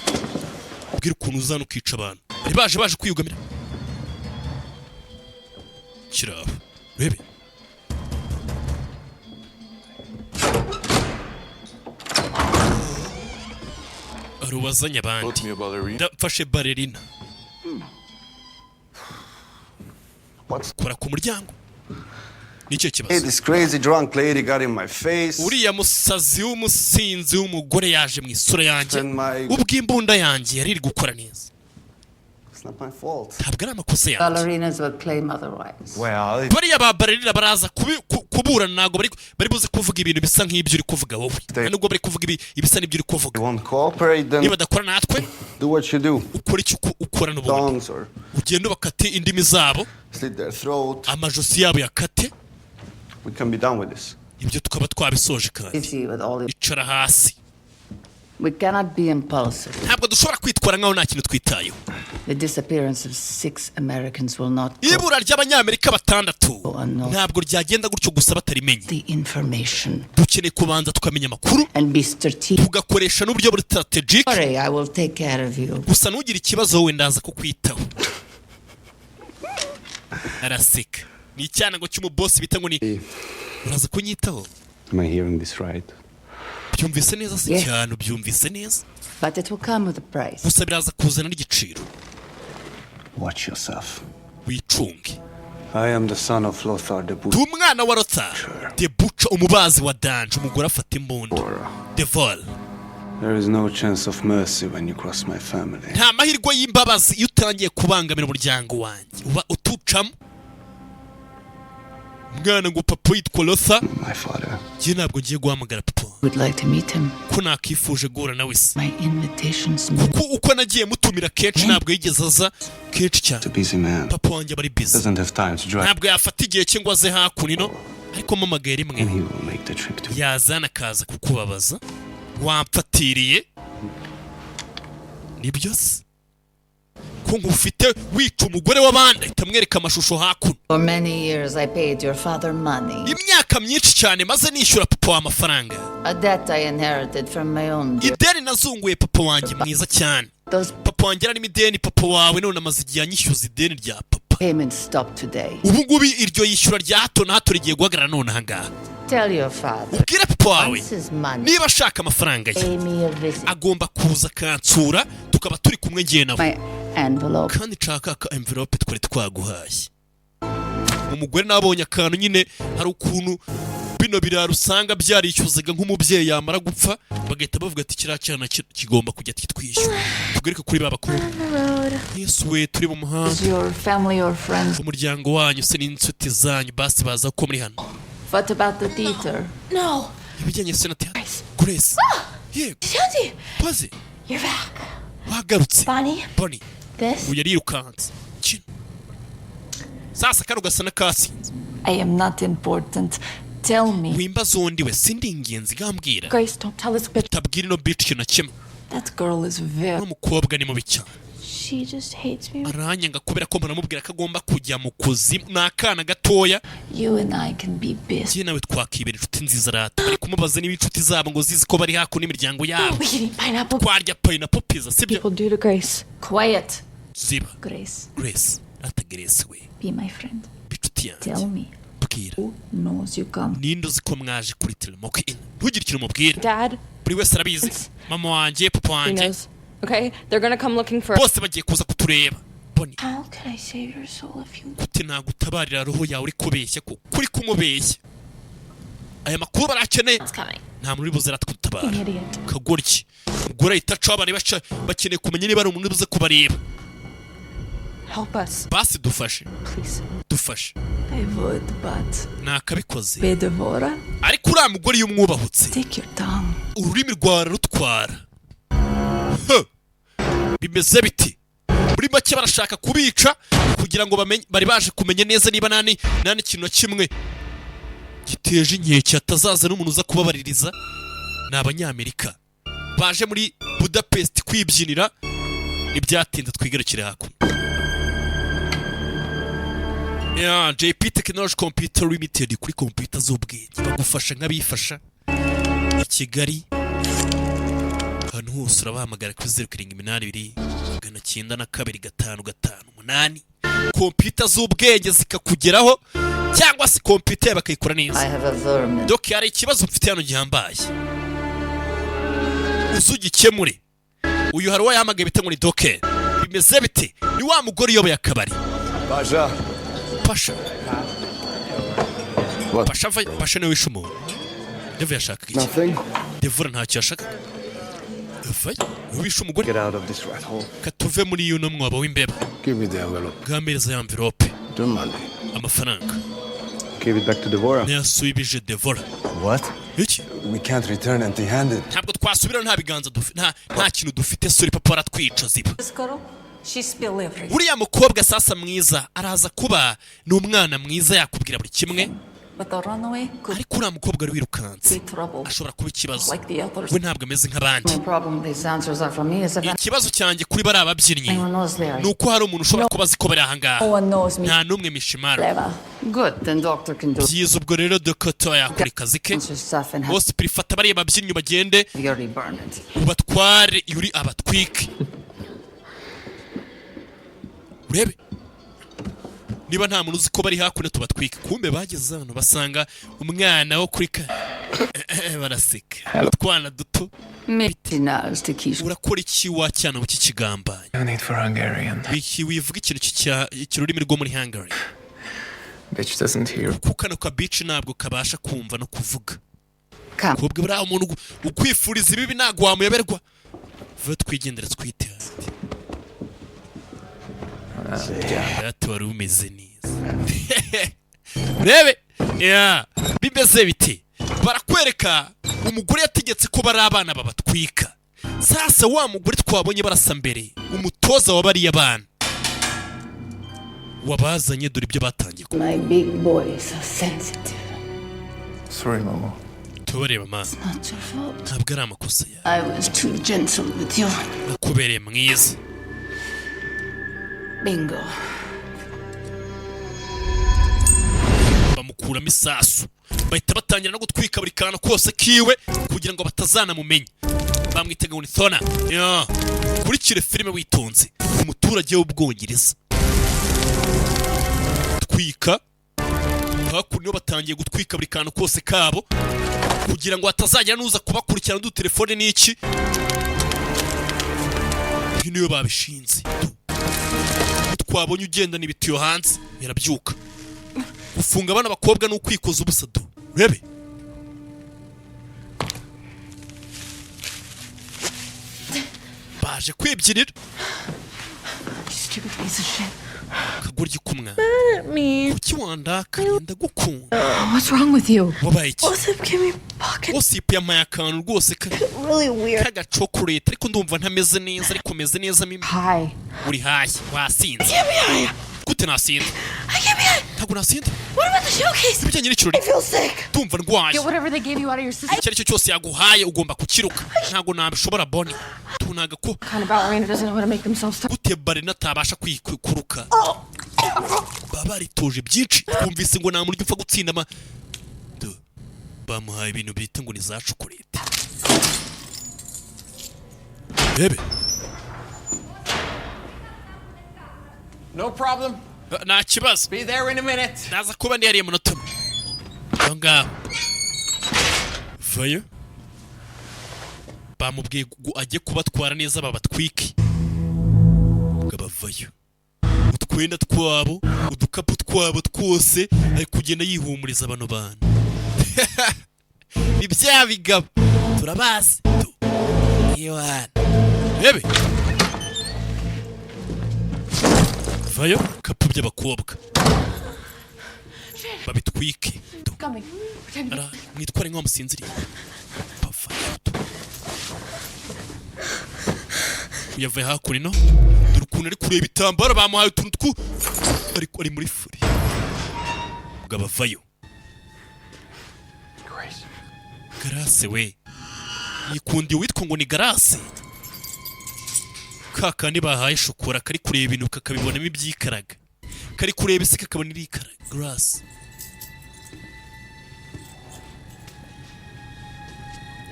Ubwire ukuntu uzana ukica abantu bari baje kwiyugamira. Kiraba urebe. Hari uwazanye abandi. Ndafashe ballerina. Kora ku muryango. Nicyo Hey, kibazo. this crazy drunk lady got in my face. Uriya musazi w'umusinzi w'umugore yaje mu isura yanjye And my ubwo imbunda yanjye yari iri gukora neza. It's not my fault. Ntabwo ari amakosa yanjye. Ballerinas will claim otherwise. Well, Bariya ba ballerina baraza kuburana, ntabwo bari buze kuvuga ibintu bisa nk'ibyo uri kuvuga wowe. Nta nubwo bari kuvuga ibisa n'ibyo uri kuvuga. They won't cooperate, then Niba badakora natwe, do what you do. ukora icyo ukora n'ubundi. Tongues or Ugende ubakate indimi zabo, slit their throat. amajosi yabo yakate. We can be done with this. Ibyo tukaba twabisoje kandi. Busy with all the Icara hasi. We cannot be impulsive. Ntabwo dushobora kwitwara nk'aho nta kintu twitayeho. The disappearance of 6 Americans will not go Ibura ry'Abanyamerika batandatu unknown. ntabwo ryagenda gutyo gusa batarimenye. The information Dukeneye kubanza tukamenya amakuru, and be strategic. tugakoresha n'uburyo buri strategic. Sorry, I will take care of you. Gusa ntugire ikibazo, wowe ndaza kukwitaho. Araseka. Ni icyana ngo cy'umubosi bita ngo ni uraza kunyitaho. Am I hearing this right? Byumvise neza se? Yeah. Cyane, ubyumvise neza. But it will come with a price. Gusa biraza kuzana n'igiciro. Watch yourself. Wicunge. I am the son of Lothar the Ndi Butcher. umwana wa Lothar the Butcher, umubazi wa danger. Umugore afata imbunda Devol. There is no chance of mercy when you cross my family. Nta mahirwe y'imbabazi iyo utangiye kubangamira umuryango wanjye, uba utucamo. Umwana ngo papa yitwa Lothar. My father. Njye ntabwo ngiye guhamagara papa. Would like to meet him. Ko nakifuje guhura nawe se? My invitations mean Kuko uko nagiye mutumira kenshi ntabwo yigeze aza kenshi cyane. He's a busy man. Papa wanjye aba ari busy. Doesn't have time to drive. Ntabwo yafata igihe cye ngo aze hakuno, ariko mpamagaye rimwe And he will make the trip to yazana akaza kukubabaza. Wamfatiriye nibyo se ko ngufite wica umugore w'abandi? Ahita amwereka amashusho hakuno. For many years I paid your father money. Imyaka myinshi cyane maze nishyura papa w'amafaranga. A debt I inherited from my own dear. Ideni nazunguye papa wanjye mwiza cyane. Those Papa wanjye yararimo ideni papa wawe, none amaze igihe anyishyuza ideni rya papa. payments stop today. Ubu ngubu iryo yishyura rya hato na hato rigiye guhagarara none ahangaha. Tell your father. Ubwire papa wawe Wants his money. niba ashaka amafaranga ye, Pay me a visit. agomba kuza akansura tukaba turi kumwe ngiye nawe. My envelope. Kandi nshaka aka envelope twari twaguhaye. Umugore nabonye akantu nyine, hari ukuntu bino biraro usanga byarishyuzaga nk'umubyeyi yamara gupfa bagahita bavuga ati kiriya cyana kigomba kujya kitwishyura. Tugaruke kuri ba bakobwa. Yesu we, turi mu muhanda. Is your family or friends? Umuryango wanyu se n'inshuti zanyu basi baza ko muri hano? What about the theater? No. Ibijyanye se na theatre? Grace, yego. Shanti, Paze. you're back. Wagarutse. Bonnie, Bonnie. this. Uyu yarirukanse kino sasa kano gasa n'akasinze. I am not important. Tell me. Wimba zondi we, sindi ingenzi, gambwira. Grace, don't tell this bitch. Utabwira ino bitch ikintu na kimwe. That girl is very. Uno mukobwa ni mubi cyane. She just hates me. Aranyanga kubera ko muramubwira ko agomba kujya mu kuzimu, ni akana gatoya. You and I can be best. Njye nawe twakibera inshuti nziza rata. Bari kumubaza niba inshuti zabo ngo zizi ko bari hakuno n'imiryango yabo. We can eat pineapple. Twarya pineapple pizza, sibyo? People do to Grace. Quiet. Ziba. Grace, Grace rata, Grace we. be my friend. Inshuti yanjye. Tell me. Bwira. Who knows you come? Ninde uzi ko mwaje kuri Tillamook Inn? Ntugire ikintu umubwira. Dad, Buri wese arabizi, mama wanjye, papa he wanjye. knows. Okay? They're gonna come looking for Bose bagiye kuza kutureba. Bonnie. How can I save your soul if you Gute nagutabarira roho yawe uri kubeshya? Ko kuri kumubeshya, aya makuru barakeneye. It's coming. Nta muntu uri buze aratwitabara. Idiot. Kagoryi. Umugore ahita acaho. Abantu baca bakeneye kumenya niba ari umuntu uri buze kubareba. Help us. Basi dufashe. Please. Dufashe. I would, but Nakabikoze. Bedevora, Ariko uriya mugore iyo umwubahutse, take your tongue. ururimi rwawe rutwara. Bimeze biti? Muri make barashaka kubica kugira ngo bamenye, bari baje kumenya neza niba nta n'ikintu na kimwe giteje inkeke, hatazaza n'umuntu uza kubabaririza. Ni Abanyamerika baje muri Budapest kwibyinira. Ntibyatinze, twigarukire hakuno ya JP Technology Computer Limited, kuri computer z'ubwenge, bagufasha nk'abifasha i Kigali, ahantu hose urabahamagara kuri 0782 902 558, kompiyuta z'ubwenge zikakugeraho, cyangwa se kompiyuta yawe bakayikora neza. I have a vermin. Doc, hari ikibazo mfite hano gihambaye, uze ugikemure. Uyu hari uwo yahamagaye bita ngo ni Doke. Bimeze bite? Ni wa mugore uyoboye akabari. Pasha. Pasha, Pasha, Pasha niwe wishe umuntu. Devu yashakaga iki? Nothing. Devura ntacyo yashakaga. Vayo, niwe wishe umugore. Get out of this rat hole. Katuve muri uno mwobo w'imbeba. Give me the envelope. Bwampereza ya envelope. The money. Amafaranga. Give it back to Devora. Nayasubije Devora. What? Iki? We can't return empty-handed. Ntabwo twasubira nta biganza dufite, nta kintu dufite. Sorry, papa aratwica ziba. This girl, she spill everything. Uriya mukobwa sasa mwiza araza kuba ni umwana mwiza, yakubwira buri kimwe. But the runaway could Ariko uriya mukobwa wari wirukanse be trouble. ashobora kuba ikibazo. Like the others. We ntabwo ameze nk'abandi. The problem these dancers are for me is if Ikibazo cyanjye kuri bariya babyinnyi anyone knows they are. ni uko hari umuntu ushobora kuba azi ko bari ahangaha. No one knows me. Nta n'umwe, Mishimara. Clever. Good, then doctor can do Byiza, ubwo rero Dokoto yakora akazi ke. answer stuff and have Bose pirifata bariya babyinnyi bagende, Yuri burn it. ubatware Yuri abatwike, urebe niba nta muntu uzi ko bari hakuno, tubatwike. Kumbe bageze hano basanga umwana wo kuri ka baraseka, utwana duto. Maybe knows to keep Urakora iki wa cyana mu kigambanyi? No need for Hungarian. Wiki wivuga ikintu cy'ururimi rwo muri Hungary. Bitch doesn't hear. Kuko kano ka bitch ntabwo kabasha kumva no kuvuga. Come. Kubwo buriya umuntu ukwifuriza ibibi ntabwo wamuyoberwa. Vuba twigendere, twite hasi wari umeze neza. Urebe ya bimeze bite? Barakwereka umugore yategetse ko bari abana babatwika. Sasa wa mugore twabonye barasa mbere, umutoza wa bariya bana wabazanye, dore ibyo batangiye. My big boys are sensitive. Sorry, Mama. Tubareba mama. Not your fault. Ntabwo ari amakosa yawe. I was too gentle with you. Nakubereye mwiza. Bingo. Bamukuramo isasu, bahita batangira no gutwika buri kantu kose kiwe kugira ngo batazanamumenya. Bamwitega ngo ni Thona ya. Kurikire filime witonze. Umuturage w'Ubwongereza twika hakuno, batangiye gutwika buri kantu kose kabo kugira ngo hatazagira n'uza kubakurikirana n'udutelefone n'iki. Ibi niyo babishinze. Twabonye ugenda n'ibitiyo hanze birabyuka. Gufunga abana bakobwa ni ukwikoza ubusa. Du urebe baje kwibyinira. Stupid piece of shit. Akagoryi k'umwana. Me. Kuki wandakariye? Ndagukunda. What's wrong with you? Wabaye iki? Osip gave me pocket. Osipu yampaye akantu rwose Really weird. k'agacokorete, ariko ndumva ntameze neza, ariko meze neza mo imbere. Hi. Uri high, wasinze. Can't be high. Gute nasinda? I can't be high. Ntabwo nasinda. What about the showcase? Ibijyanye n'ikirori? I feel sick. Ndumva ndwaye. Get whatever they gave you out of your system. Icyo ari cyo cyose yaguhaye ugomba kukiruka. Ntabwo nabishobora, Boni tunaga ko. Kind of ballerina doesn't know how to make themselves talk. Gute ballerina atabasha kwikuruka? Baba baritoje byinshi. Twumvise ngo nta muntu upfa gutsinda ama Du, bamuhaye ibintu bita ngo ni za chocolate. Rebe. No problem. Nta kibazo. Be there in a minute. Naza kuba ndi hariya munota umwe aho ngaho. Vayo, bamubwiye ngo ajye kubatwara neza babatwike. Ubwo bavayo, utwenda twabo, udukapu twabo twose, ari kugenda yihumuriza bano bantu. Ni bya bigabo turabazi tu. Ewana rebe, vayo, kapu by'abakobwa babitwike. Coming. Pretend. Mwitware nk'aho musinziriye. Bavayo tu. Yavuye hakuno, dore ukuntu Ukuntu ari kureba ibitambaro bamuhaye, utuntu twu ariko ari muri furi. Mugabo avayo. Grace. Grace we, yikundiye uwitwa ngo ni Grace, ka kandi bahaye shokora, kari kureba ibintu kakabibonamo ibyikaraga, kari kureba isi kakabona irikaraga. Grace.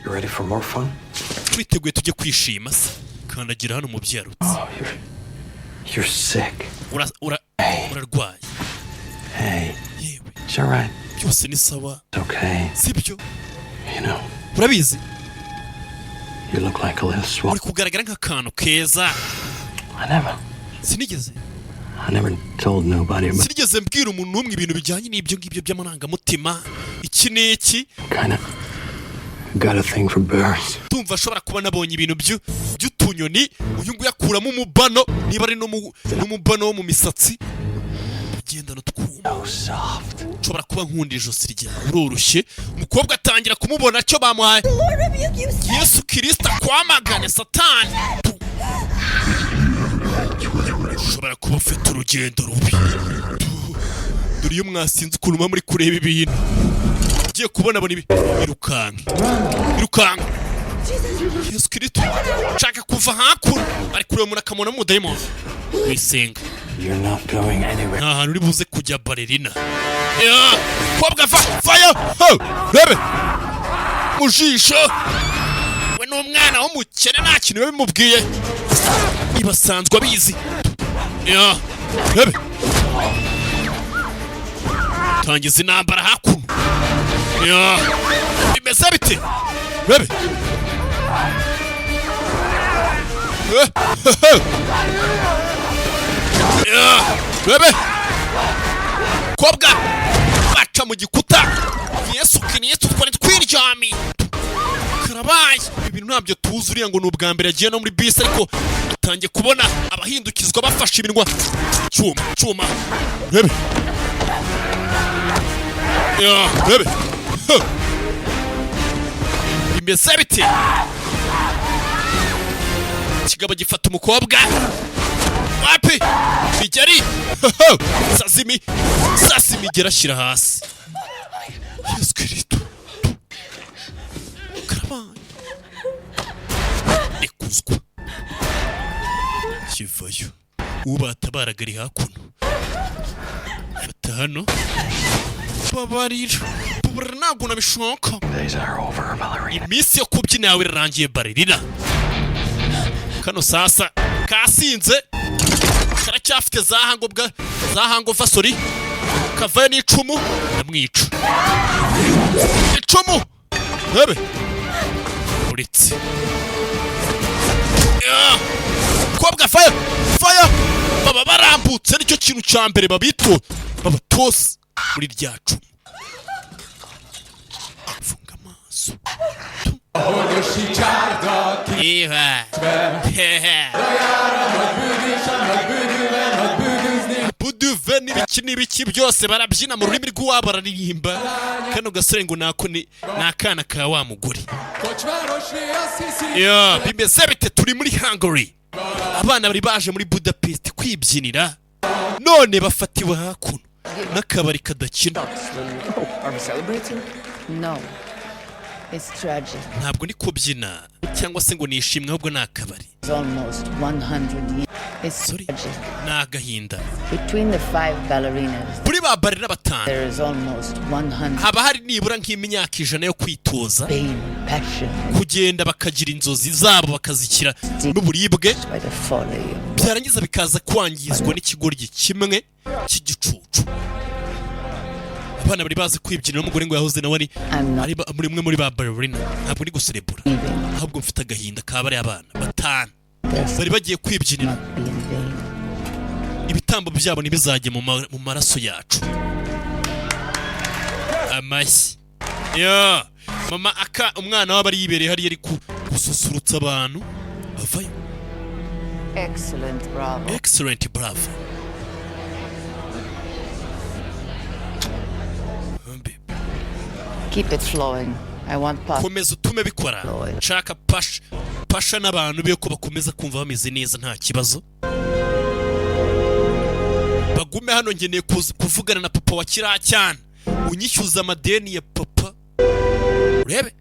You ready for more fun? Twiteguye tujye kwishima se? Kandagira hano mu byarutse. Oh, you're sick. Urarwaye. Hey. It's all right. Byose ni sawa. It's okay. Sibyo? You know, Urabizi, you look like a little swan. uri kugaragara nk'akantu keza. I never, Sinigeze I never told nobody about sinigeze mbwira umuntu n'umwe ibintu bijyanye n'ibyo ngibyo by'amarangamutima, iki n'iki. Kind of got a thing for birds. Tumva ashobora kuba nabonye ibintu by'utunyoni. Uyu nguyu akuramo umubano, niba ari n'umubano wo mu misatsi ugendana utwuma. Nshobora kuba nkunda ijosi ryawe, uroroshye. Umukobwa atangira kumubona cyo bamuhaye. Yesu Kirisita akwamagane, Satani. Ushobora kuba ufite urugendo rubi. Dore iyo mwasinze ukuntu muba muri kureba ibintu. Ugiye kubona abona ibi, irukanka, irukanka. Yesu Kirisito, nshaka kuva hakuno. Ari kureba umuntu akamubona umudayimoni wisenga. You're not going anywhere. Nta hantu uri buze kujya, ballerina. Ya, kobwa va vayo. Ho, rebe mu jisho, we ni umwana w'umukene, nta kintu biba bimubwiye, ibasanzwe abizi. Ya, rebe, tangiza intambara hakuno. Ya, bimeze bite? Rebe. Eh, he, he. Ya, rebe, kobwa baca mu gikuta. Yesu Kristo, twari twiryamiye, karabaye. Ibintu ntabyo tuzi. Uriya ngo ni ubwa mbere agiye no muri bisi, ariko atangiye kubona abahindukizwa bafashe iminwa. Cyuma, cyuma, rebe. Ya, rebe. Huh. Bimeze bite? Ikigabo gifata umukobwa wapi migeri sazimi sasa, imigeri ashyira hasi. Yesu Kristo, karabaye, rekuzwa kivayo. Uwo batabaraga ari hakuno. Fata hano, babarira, babarira, ntabwo nabishaka. Days are over, ballerina. Iminsi yo kubyina yawe irarangiye, ballerina. Kano sasa kasinze, karacyafite za hangobwa, za hangova, sorry. Kavayo n'icumu, ndamwica icumu. Rebe uretse. Ya! Kobwa fire, fire! Baba barambutse, nicyo kintu cya mbere babito babatoza muri rya cumu. Funga amaso. Iha. Hehe. Buduve n'ibiki n'ibiki byose barabyina mu rurimi rw'iwabo, bararirimba. Kano gasore ngo nako ni akana ka wa mugore. Ya, bimeze bite? Turi muri Hungary. Abana bari baje muri Budapest kwibyinira, none bafatiwe hakuno n'akabari kadakina. Are we celebrating? No. It's tragic. Ntabwo ndi kubyina cyangwa se ngo nishimwe, ahubwo ni akabari. It's almost 100 years. It's tragic. Ni agahinda. Between the five ballerinas, Kuri ba ballerina batanu, there is almost 100 haba hari nibura nk'imyaka 100 yo kwitoza, pain, passion, kugenda bakagira inzozi zabo bakazikira n'uburibwe, by the folly of byarangiza bikaza kwangizwa n'ikigoryi kimwe cy'igicucu. Abana bari bazi kwibyinira, n'umugore ngo yahoze nawe ari muri umwe muri ba ballerina. Ntabwo ndi guserebura, ahubwo mfite agahinda ka bariya abana batanu bari bagiye kwibyinira. Ibitambo byabo ntibizajye mu maraso yacu. Amashyi ya mama aka umwana waba ari yibereye hariya, ari gususurutsa abantu avayo. Excellent, bravo. Excellent, bravo. Mbe. Keep it flowing. I want pop. Komeza utume bikora. Nshaka pasha pasha n'abantu be ko bakomeza kumva bameze neza, nta kibazo. Bagume hano, ngeneye kuvugana na papa wa kiriya cyana unyishyuza amadeni ya papa. Urebe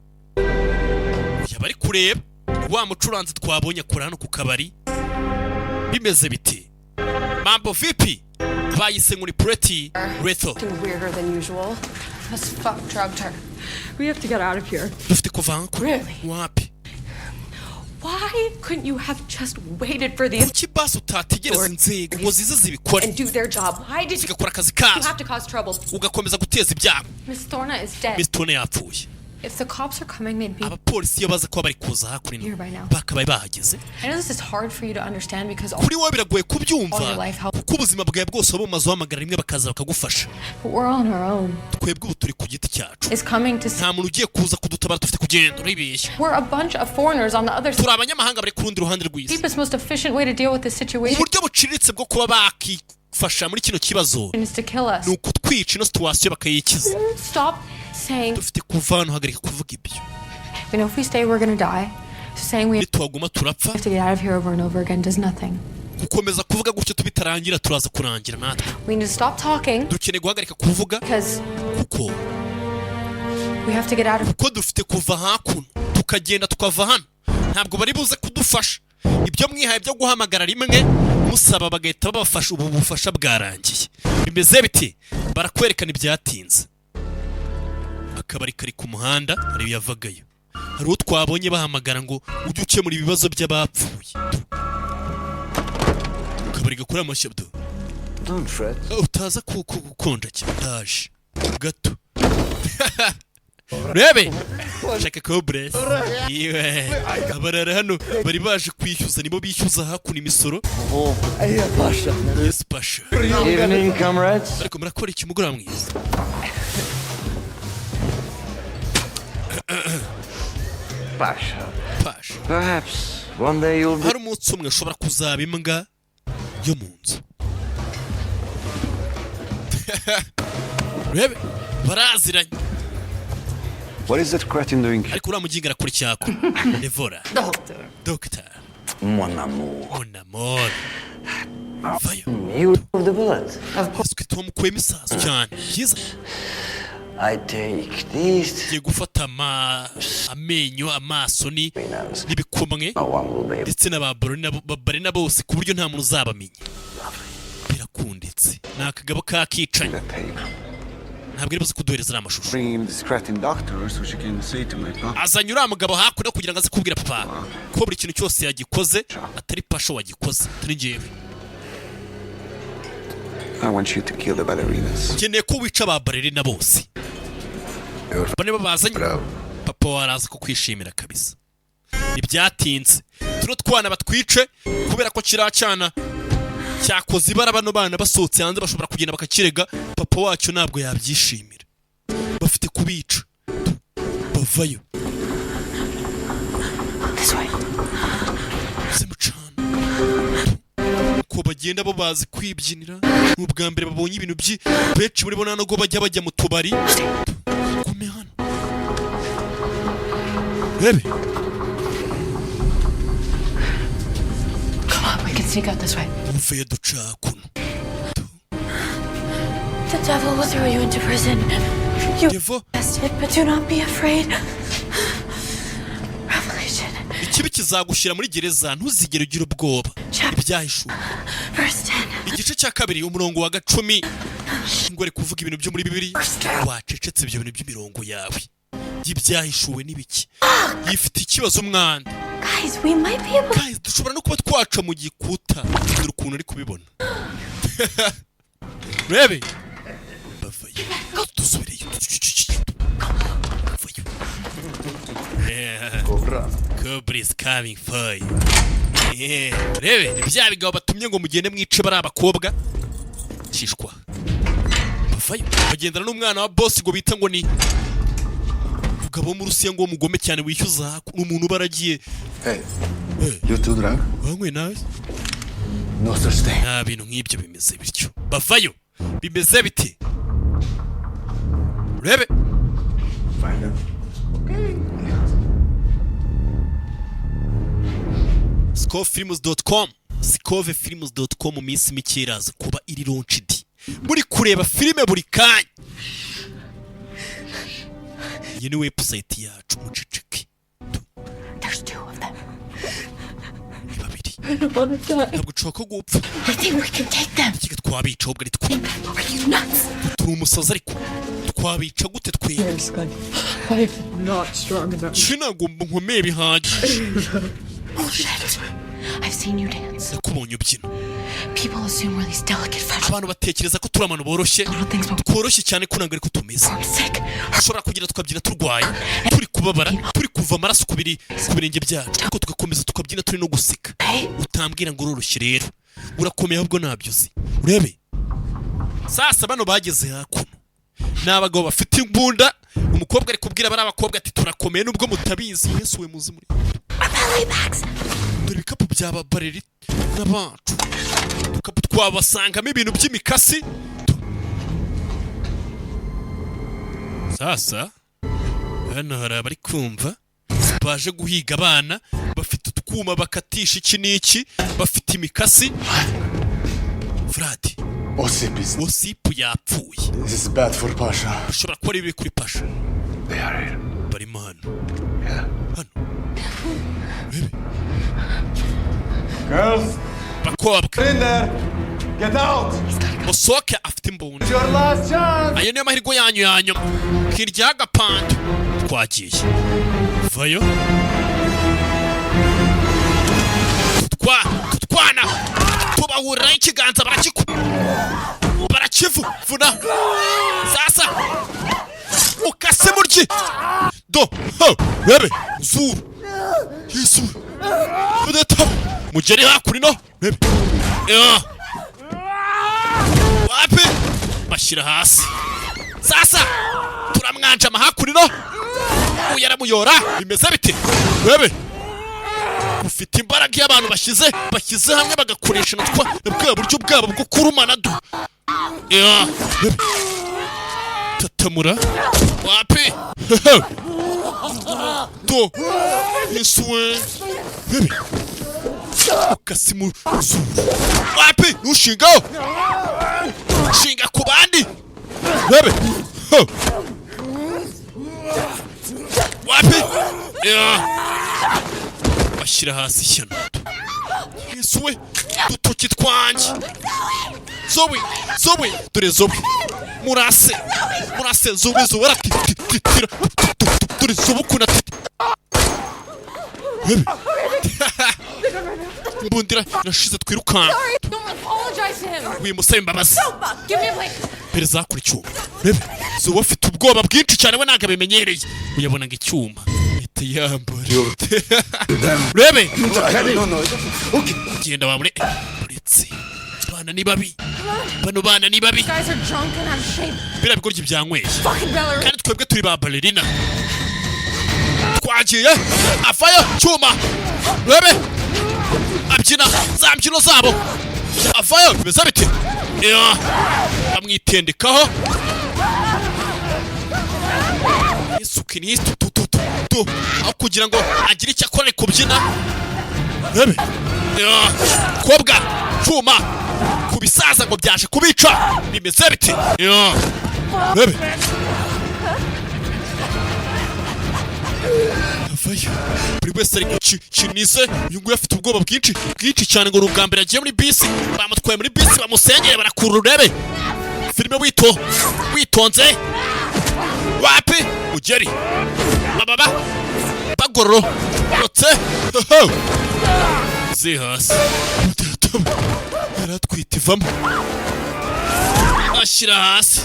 yaba ari kureba wa mucuranzi twabonye akora hano ku kabari. Bimeze biti? Mambo vipi? Bayise ngo ni Pretty Lethal. Weirder than usual. This fuck drugged her. We have to get out of here. Dufite kuva hano. Really? Wapi. Why couldn't you have just waited for these Kuki basi utategereza inzego ngo zize zibikore and do their job? Why did you zigakora akazi kazo, have to cause trouble? ugakomeza guteza ibyago? Miss Thorna is dead. Miss Tone yapfuye. If the cops are coming, they'd be Abapolisi iyo baza kuba bari kuza hakuno here by now. bakabaye bahageze. I know this is hard for you to understand because all, Kuri wowe biragoye all your kubyumva life help, kuko ubuzima bwawe bwose waba umaze uhamagara rimwe bakaza bakagufasha. But we're on our own. Twebwe ubu turi ku giti cyacu. Is coming to Nta muntu ugiye kuza kudutabara, dufite kugenda. Uribeshya. We're a bunch of foreigners on the other side. Turi abanyamahanga bari ku rundi ruhande rw'isi. Cheapest, most efficient way to deal with this situation Uburyo buciriritse bwo kuba bakifasha muri kino kibazo is to kill us. ni ukutwica, ino situation bakayikiza. Stop saying Dufite kuva hano, hagarika kuvuga ibyo. we know if we stay we're gonna die. So saying we Nituhaguma turapfa. have to get out of here over and over again does nothing. Gukomeza kuvuga gutyo tubitarangira, turaza kurangira natwe. We need to stop talking Dukeneye guhagarika kuvuga because kuko we have to get out of kuko dufite kuva hakuno, tukagenda, tukava hano. Ntabwo bari buze kudufasha. Ibyo mwihaye byo guhamagara rimwe musaba bagahita babafasha, ubu bufasha bwarangiye. Bimeze biti? Barakwerekana ibyatinze. Akabari kari ku muhanda, hari yavagayo, hari uwo twabonye bahamagara ngo ujye ukemura ibibazo by'abapfuye. Akabari gakora amashyi do. Don't fret. Utaza gukonja cyane, ndaje gato. Rebe shaka kobresi iwe abarara hano bari baje kwishyuza, nibo bishyuza hakuno imisoro. Yes pasha. Evening, comrades. Ariko murakora iki? Umugoroba mwiza. Pasha. Pasha. Perhaps one day you'll be. Hari umunsi umwe ushobora kuzaba imbwa yo mu nzu. Rebe baraziranye. What is that cretin doing? Ariko uriya muginga arakora icyako Devora. Doctor. Doctor. Mon amour. Mon amour. Vayo. You remove the bullet. Twe tumukuyemo isasu cyane byiza. I take these. Ngiye gufata amenyo, amaso ni n'ibikumwe No one will be able. ndetse na ba barina bose, ku buryo nta muntu uzabamenya. Birakunditse, ni akagabo kakicanyi. Ntabwo ari buze kuduhereza ariya mashusho. Bring him this cretin doctor so she can say to my papa. Azanye uriya mugabo hakuno kugira ngo aze kubwira papa ko buri kintu cyose yagikoze atari Pasha wagikoze, atari njyewe. I want you to kill the ballerinas. Nkeneye ko wica ba balerina bose. Bane babazanye, papa waraza kukwishimira kabisa. Ntibyatinze, tuno twana batwice kubera ko kiriya cyana cyakoze ibara. Bano bana basohotse hanze bashobora kugenda bakakirega, papa wacu ntabwo yabyishimira. Bafite kubica. Bavayo. This way. Se mucana uko bagenda bo bazi kwibyinira, ni ubwa mbere babonye ibintu byi benshi muri bo nta nubwo bajya mu tubari. Gume hano rebe. Come on, we can sneak out this way. Muvuye duca kuno. The devil will throw you into prison. You Devil. arrested, but do not be afraid. Revelation, Ikibi kizagushyira muri gereza, ntuzigere ugira ubwoba. Ibyahishuwe verse 10. igice cya kabiri, umurongo wa 10. Ngo ari kuvuga ibintu byo muri Bibiliya, wacecetse ibyo bintu by'imirongo yawe y'ibyahishuwe n'ibiki? Yifite ikibazo umwana. Guys, we might be able Guys, dushobora no kuba twaca mu gikuta. Dore ukuntu ari kubibona, rebe bavayo, dusubireyo, bavayo. Yeah. Cobra is coming for you. Yeah. Rebe ni bya bigabo batumye ngo mugende mwice bari abakobwa shishwa. Bavayo bagendana n'umwana wa boss ngo bita ngo ni mugabo wo mu Rusiya, ngo mugome cyane wishyuza, ni umuntu uba aragiye. Hey, you too drunk? Wanyweye nawe? No such thing. Nta bintu nk'ibyo. Bimeze bityo, bavayo. Bimeze biti? Rebe. Find them. Scovefilms.com, scovefilms.com, mu minsi mike iraza kuba iri launched. Muri kureba filime buri kanya. Iyi ni website yacu, muceceke. There's two of them. Ni babiri. I don't want to die. Ntabwo nshobora ko gupfa. I think we can take them. Ikiga twabica ahubwo ari twe. Are you nuts? Turi umusazi, ariko twabica gute twebwe? I'm not strong enough. Ki ntabwo nkomeye bihagije. Bullshit. I've seen you dance. Nakubonye ubyina. People assume we're these delicate, fragile Abantu batekereza ko turi abantu boroshye, tworoshye cyane, ko ntabwo ariko tumeze. sick. Dushobora kugira tukabyina turwaye, turi kubabara, turi kuva amaraso ku birenge byacu, ariko tugakomeza tukabyina turi no guseka. Utambwira ngo uroroshye rero, urakomeye, ahubwo ntabyo uzi. Urebe sasa, bano bageze hakuno ni abagabo bafite imbunda. Umukobwa ari kubwira bari abakobwa ati: "Turakomeye nubwo mutabizi." Yesu we, muzi muri dore ibikapu bya babareri n'abacu, udukapu twabasangamo ibintu by'imikasi. Sasa hano hari abari kumva baje guhiga abana, bafite utwuma bakatisha iki n'iki, bafite imikasi. Fradi. Osip is. Osipu yapfuye. This is bad for Pasha. Bishobora kuba ari bibi kuri Pasha. They are here. Barimo hano hano. Urebe. Girls, Bakobwa, in there. Get out. Musohoke, afite imbunda. Your last chance. Ayo niyo mahirwe yanyu ya nyuma. Kirya agapando twagiye vayo tutwana tubahuriraho ikiganza, barakivuna. Sasa mukase muryi do ho rebe zuru Yesu udata mugere hakurino rebe ya wapi bashyira hasi. Sasa turamwanjama hakurino, uyu aramuyora. Bimeze bite? Rebe, ufite imbaraga iyo abantu bashyize hamwe, bagakoresha na twa na bwa buryo bwabo bwo kurumana du ya rebe tatamura wapi do Yesu we, rebe ukasimu zuru wapi nushingaho shinga ku bandi rebe. Ho. Wapi ya bashyira hasi ishyano. Yesu we, dutoki twanjye! Zoe, Zoe, dore Zoe, murase, murase Zoe. Zoe aratitira, dore Zoe ukuntu ati. Rebe, imbundira irashize, twirukanka. Sorry, don't apologize to him. Wimusaba imbabazi. So, give me a blanket. Perezida kuri icyuma, rebe Zoe afite ubwoba bwinshi cyane, we ntabwo abimenyereye. Uyabonaga icyuma ahita yambara. Rebe. No, no. Okay. Genda wabure uretse bana ni babi, bano bana ni babi. These guys are drunk and out of shape. Biriya bigoryi byanyweye. Fucking ballerina. Kandi twebwe turi ba ballerina. Twagiye avayo cyuma, rebe abyina za mbyino zabo, avayo. Bimeze bite? Ya, bamwitendekaho. Yesu Kristo, tu tu tu tu, aho kugira ngo agire icyo akora ari kubyina. Rebe ya kobwa cyuma ku bisaza ngo byaje kubica. Bimeze bite? Ya rebe avayo, buri wese ari gukinize. Uyu nguyu afite ubwoba bwinshi bwinshi cyane, ngo ni ubwa mbere agiye muri bisi. Bamutwaye muri bisi, bamusengere, barakurura. Urebe filime wito witonze. Wapi ugeri bababa bagororotse zi hasi, yaratwite ivamo ashyira hasi,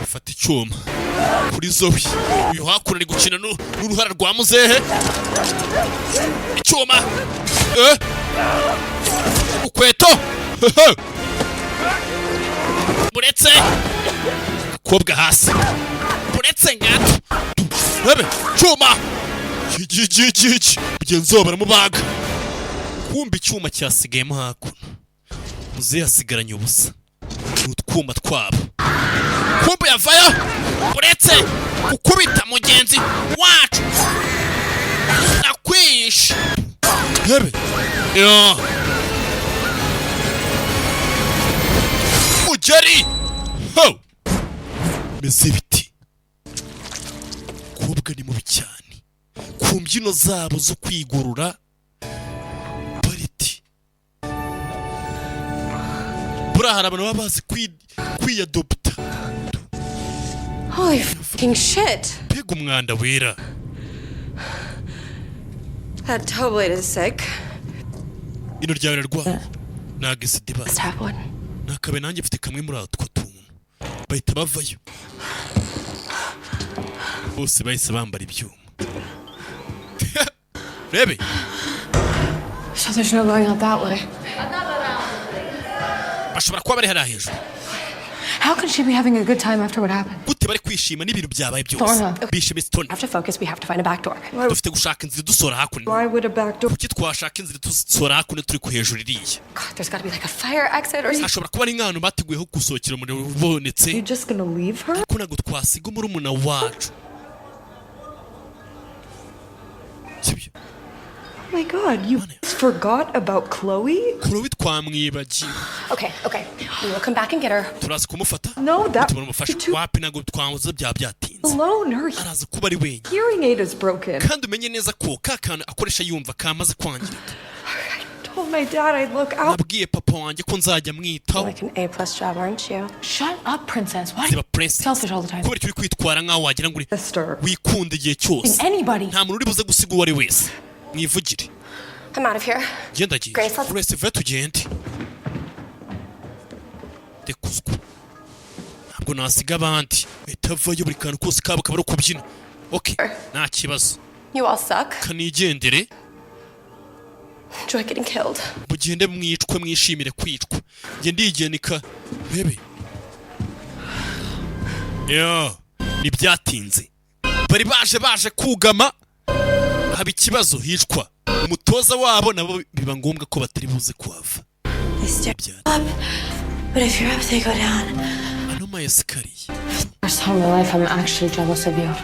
afata icyuma kuri Zoe. Uyu hakuno ari gukina n'uruhara rwa muzehe. Icyuma, ukweto buretse akobwa hasi, buretse ngato rebe cyuma gigigigigi. Mugenzi wabo baramubaga, kumva icyuma cyasigayemo hakuno. Muzehe asigaranye ubusa, ni utwuma twabo. Kumbe yavayo, uretse gukubita mugenzi wacu nakwishe. Rebe ya Umugeri ho meze biti. Kobwa ni mubi cyane ku mbyino zabo zo kwigorora. Pariti buriya hari abantu baba bazi kwiyadopta. Holy fucking shit. Mbega umwanda wera! That toe blade is sick. Ino ryawe rirarwaye, ntabwo isida ibaye. Let's have one. Nakabe nanjye mfite kamwe muri utwo tuntu. Bahita bavayo bose, bahise bambara ibyuma, rebe. So there's no going out that way. Bashobora kuba bari hariya hejuru. How can she be having a good time after what happened? Gute bari kwishima n'ibintu byabaye byose? Thorna. Bishimiye Stone. Have to focus. We have to find a back door. Dufite gushaka inzira idusora hakuno. Why would a back door? Kuki twashaka inzira idusora hakuno turi ku hejuru iriya? God, there's got to be like a fire exit or something. Hashobora kuba ari nk'ahantu bateguyeho gusohokera umuriro ubonetse. You just gonna leave her? Ariko ntabwo twasiga murumuna wacu, sibyo? Oh my God, you forgot about Chloe? Chloe twamwibagiwe. Okay. We will come back and get her. Turaza kumufata. No, that tubona umufasha. Wapi, ntabwo twamuze, byaba byatinze. alone. Her Araza kuba ari wenyine. hearing aid is broken. Kandi umenye neza ko ka kantu akoresha yumva kamaze kwangirika. Told my dad I'd look out. Nabwiye papa wanjye ko nzajya mwitaho. Like an A plus job, aren't you? Shut up, princess. Why? Ziba, princess. Selfish all the time. Kubera icyo uri kwitwara nk'aho wagira ngo uri Sister. wikunda igihe cyose. Anybody. Nta muntu uri buze gusiga uwo ari wese, mwivugire. I'm out of here. Genda agiye. Grace, let's- Grace, vuba tugende. Rekuzwa, ntabwo nasiga abandi. Bahita avayo, buri kantu kose kabo kaba ari ukubyina. Ok, nta kibazo. You all suck. Kanigendere. Enjoy getting killed. Mugende mwicwe, mwishimire kwicwa. Njye ndigenika bebe yo. Ntibyatinze, bari baje kugama, haba ikibazo, hicwa umutoza wabo, nabo biba ngombwa ko batari buze kuhava. They stair up, but if you're up, they go down. Ano ma escalier. First time in my life, I'm actually jealous of you.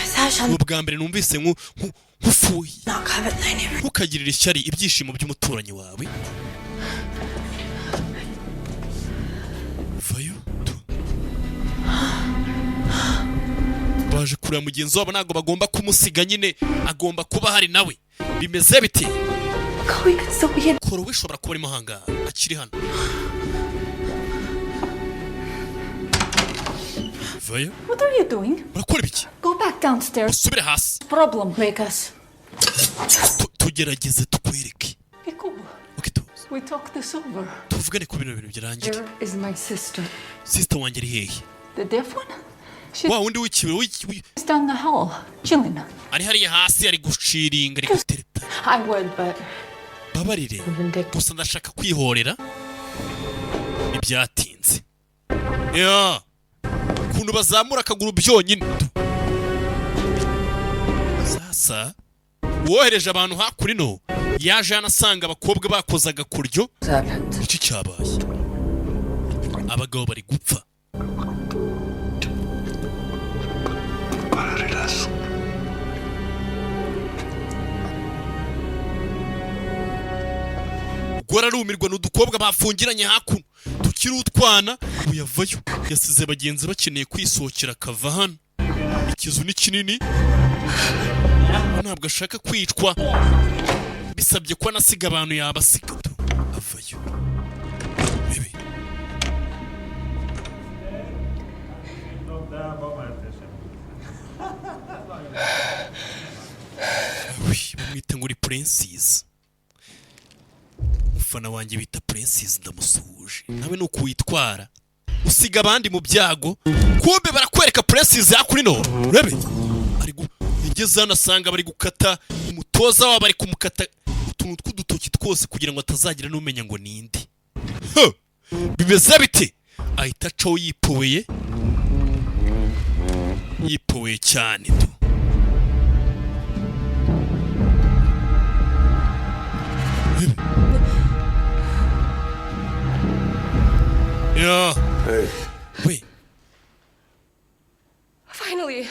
Sasha, Ni ubwa mbere numvise nkufuhiye. not covet thy neighbor. Ntukagirire ishyari ibyishimo by'umuturanyi wawe. Vayo tu. Baje kureba mugenzi wabo, ntabwo bagomba kumusiga nyine, agomba kuba ahari nawe. Bimeze bite? Chloe could still be in. Koro we ishobora kuba arimo ahangaha, akiri hano. Vayo. What are you doing? Urakora ibiki? Go back downstairs. Usubire hasi. Problem. Make us. Tugerageze tukwereke. Be cool. Okay, tu We talk this over. tuvugane ku bintu birangire. Where is my sister? Sister wanjye ari hehe? The deaf one? She's Wa wundi w'ikibero down the hall, chilling. Ari hariya hasi, ari guciringa, ari gutereta. I would, but Babarire gusa, ndashaka kwihorera. Ntibyatinze ya ukuntu bazamura akaguru byonyine. Sasa uwohereje abantu hakurino yaje hano asanga abakobwa bakoze agakoryo. Iki cyabaye, abagabo bari gupfa. Pararirazo. Ubwo ararumirwa, ni udukobwa bafungiranye hakuno tukiri utwana. Uyavayo, yasize bagenzi bakeneye kwisohokera, akava hano. Ikizu ni kinini, ntabwo ashaka kwicwa, bisabye ko anasiga abantu yabasiga. Tu avayo bebe. Ui, bamwita ngo uri Princess. Umufana wanjye bita Princess, ndamusuhuje. Nawe ni uko witwara, usiga abandi mu byago. Kumbe barakwereka Princess yakurino, urebe ari yageze hano asanga bari gukata umutoza wabo, bari kumukata utuntu tw'udutoki twose kugira ngo atazagira n'umenya ngo ninde. Huh! Bimeze bite? Ahita acaho yipoweye, yipoweye cyane tu. Ya. We. Finally,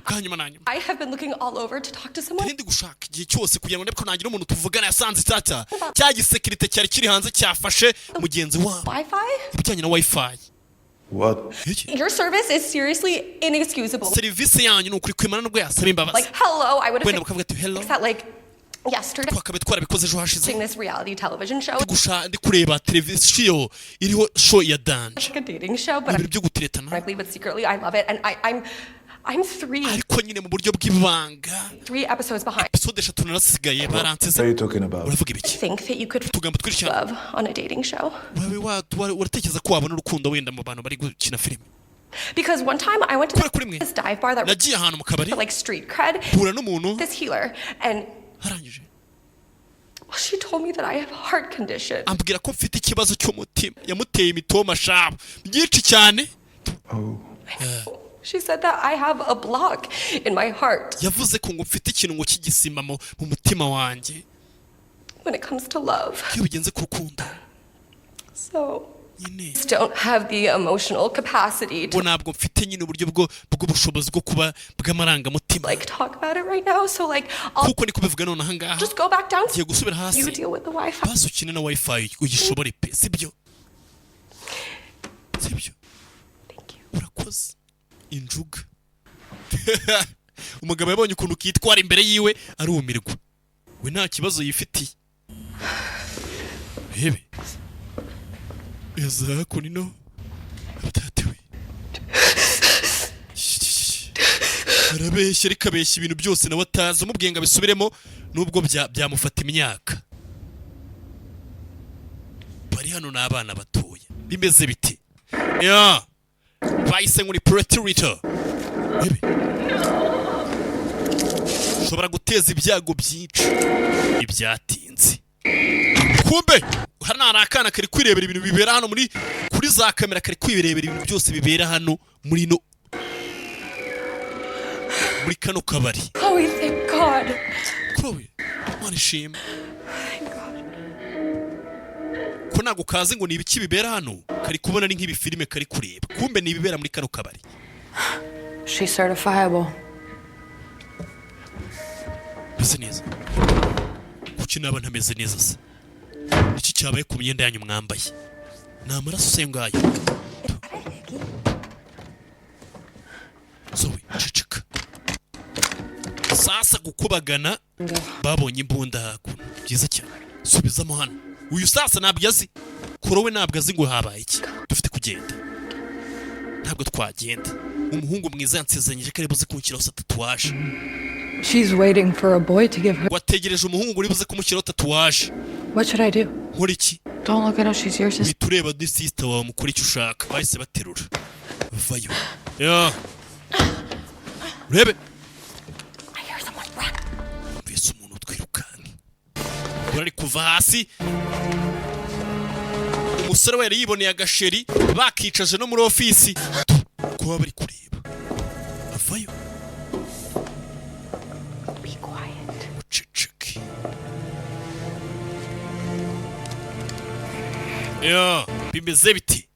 Bwa nyuma na nyuma. I have been looking all over to talk to someone. Ndi gushaka igihe cyose kugira ngo ndebe ko nagira umuntu tuvugana. Yasanze cya gisekirite cyari kiri hanze cyafashe mugenzi wabo. Wi-Fi? Ibijyanye na WiFi. What? Your service is seriously inexcusable. Serivisi yanyu ni ukuri kwimana nubwo yasaba imbabazi. Like, hello, I would have Wenda bakavuga ati hello, fixed that like yesterday. Twakabaye twarabikoze ejo hashize. Watching this reality television show. Ndi ndi kureba televiziyo iriho show ya danger. It's like a dating show, but Ibintu byo guteretana. Ironically, but secretly, I love it. And I'm three Ariko nyine mu buryo bw'ibanga three episodes behind. Episode eshatu narasigaye, baransize. What are you talking about? Uravuga ibiki? Think that you could Utugambo twinshi cyane. love on a dating show. Wewe uratekereza ko wabona urukundo wenda mu bantu bari gukina filime? Because one time I went to Kubera kuri mwe this dive bar that nagiye ahantu mu kabari for like street cred. mpura n'umuntu. This healer, and Arangije well, she told me that I have a heart condition. ambwira ko mfite ikibazo cy'umutima. Yamuteye imitoma shabu myinshi cyane. Oh. She said that I have a block in my heart Yavuze ko ngo mfite ikintu ngo cy'igisima mu mutima wanjye when it comes to love. iyo bigenze ku rukundo. So Nyine just don't have the emotional capacity ngo to ntabwo mfite nyine uburyo bwo bw'ubushobozi bwo kuba bw'amarangamutima like talk about it right now. So like I'll kuko ndi kubivuga none ahangaha. just go back down. Ngiye gusubira hasi. You deal with the Wi-Fi. Basi ukine na wifi uyishobore pe, sibyo? Sibyo? Thank you. Urakoze. Injuga umugabo yabonye ukuntu kitwara imbere yiwe arumirwa. We nta kibazo yifitiye. Rebe yaza hakuno abatatewe arabeshya, ariko abeshya ibintu byose nawe atazi. Umubwiye ngo abisubiremo nubwo byamufata imyaka. Bari hano ni abana batoya. Bimeze biti ya bahise ngo ni Pretty Little. Rebe ushobora guteza ibyago byinshi ibyatinze. Kumbe hano hari akana kari kwirebera ibintu bibera hano muri kuri za kamera, kari kwirebera ibintu byose bibera hano muri no muri kano kabari. Chloe, thank God. Chloe, Mana ishimwe. Thank God. Ko ntabwo kazi ngo ni ibiki bibera hano, kari kubona ni nk'ibifilime kari kureba, kumbe ni ibibera muri kano kabari. She's certifiable. Meze neza? Kuki naba ntameze neza se? Iki cyabaye ku myenda yanyu mwambaye ni amaraso se ayo ngayo? Zoe, ceceka. Sasa gukubagana babonye imbunda hakuno. Byiza cyane, subizamo hano. Uyu sasa ntabwo azi kuro, we ntabwo azi ngo habaye iki. Dufite kugenda. Ntabwo twagenda. Umuhungu mwiza yansezeranyije ko ari buze kunshyiraho sa tatouage. She's waiting for a boy to give her. Wategereje umuhungu uri buze kumushyiraho tatouage. What should I do? Nkora iki? Don't look at us. She's your sister. Uhita ureba ni sister wawe, mukora icyo ushaka. Bahise baterura vayo ya urebe. I hear someone run. Mbese umuntu twirukanke ari kuva hasi. Umusore we yari yiboneye agasheri bakicaje no muri ofisi kuba bari kureba avayo. Be quiet. Uceceke ya. Bimeze biti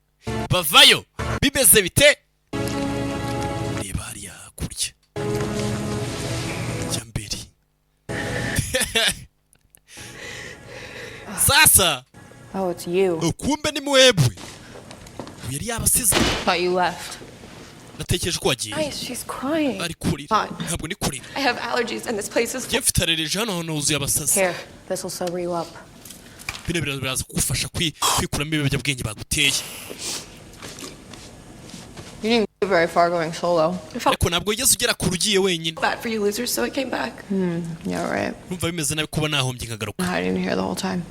bavayo, bimeze bite? Reba hariya hakurya, jya mbere sasa. Oh, it's you. Kumbe ni mwebwe. Uyu yari yabasize. Thought you left. Natekereje ko wagiye. Guys, she's crying. Ari kurira. Ntabwo ndi kurira. I have allergies and this place is Njye mfite allergie, hano hantu huzuye abasazi. Here, this will sober you up. Bino biraza kugufasha kwikuramo ibiyobyabwenge baguteye. You didn't get very far going solo. Ariko ntabwo wigeze ugera kure ugiye wenyine. Bad for you losers, so I came back. Yeah, right. Numva bimeze nabi kuba nahombye nkagaruka. Hiding here the whole time.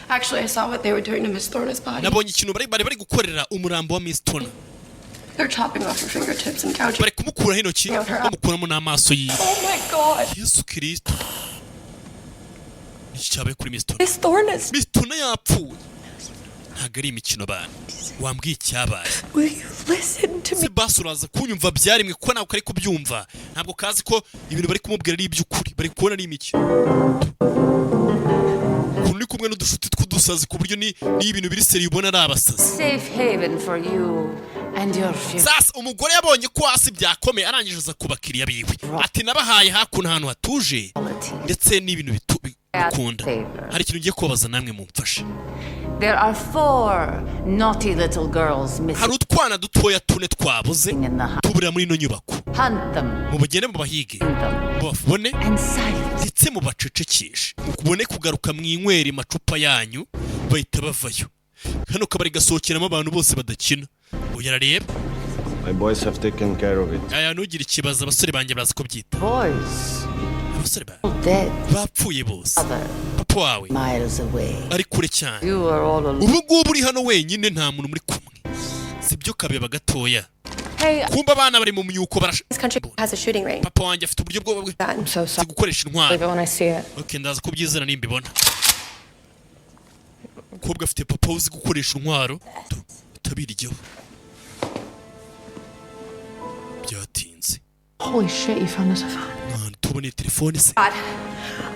Actually, I saw what they were doing to Miss Thorna's body. Nabonye ikintu bari gukorera umurambo wa Miss Tona. They're chopping off her fingertips and gouging. Bari kumukuraho intoki, bamukuramo n'amaso yiwe. Oh my God. Yesu Kirisito, iki cyabaye kuri Miss Tona? Miss Thorna's. Miss Tona yapfuye. Ntabwo ari imikino bana. Wambwiye icyabaye? Will you listen to me? Se basi uraza kunyumva byarimwe, kuko ntabwo kari kubyumva, ntabwo kazi ko ibintu bari kumubwira ari iby'ukuri, bari kubona ari imikino. Ukuntu uri kumwe n'udushuti tw'udusazi ku buryo ni ibintu biri sérieux ubona ari abasazi. Safe haven for you and your future. Sasa umugore yabonye ko hasi byakomeye, arangije aza ku bakiriya biwe ati nabahaye hakuno ahantu hatuje ndetse n'ibintu Mukunda, hari ikintu ngiye kubabaza namwe mumfashe. There are four naughty little girls missing. Hari utwana dutoya tune twabuze tuburira muri ino nyubako. Hunt them. Mubagende mubahige, mubabone ndetse mubacecekeshe, mubone kugaruka mwinywera amacupa yanyu. Bahita bavayo. Kano kabari gasohokeramo abantu bose badakina. Uyu arareba. My boys have taken care of it. Aya, ntugire ikibazo, abasore banjye barazi ko byita. Boys. Abasore bawe Dead. bapfuye bose. Papa wawe Miles away. ari kure cyane. You are all alone. Ubu ngubu uri hano wenyine, nta muntu muri kumwe, sibyo? Kabeba gatoya. Hey, Kumba abana bari mu myuko barasha. this country has a shooting range. Papa wanjye afite uburyo bwo bwo gukoresha intwaro. Believe it when I see it. Okay, ndaza kubyizera nimbibona. Umukobwa afite papa uzi gukoresha intwaro. Tutabiryaho byatinze. Holy shit, you found us a phone. Mwana, tuboneye telefone se. God,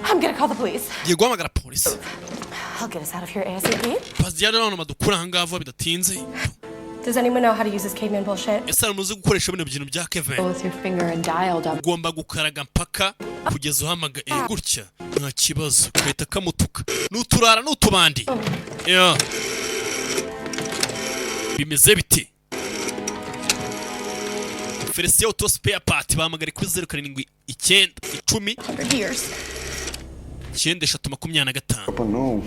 I'm gonna call the police. Ngiye guhamagara polisi. I'll get us out of here ASAP. Bazijyana hano badukura ahangaha vuba bidatinze. Does anyone know how to use this caveman bullshit? Ese hari umuntu uzi gukoresha bino bintu bya Kevin? With your finger and dial up. Ugomba gukaraga mpaka kugeza uhamagaye gutya, nta kibazo, gahita kamutuka n'uturara n'utubandi. Yeah. Bimeze biti Felicien Auto Spare Part, bahamagare kuri 079 10 Years. 93 25. Papa, no.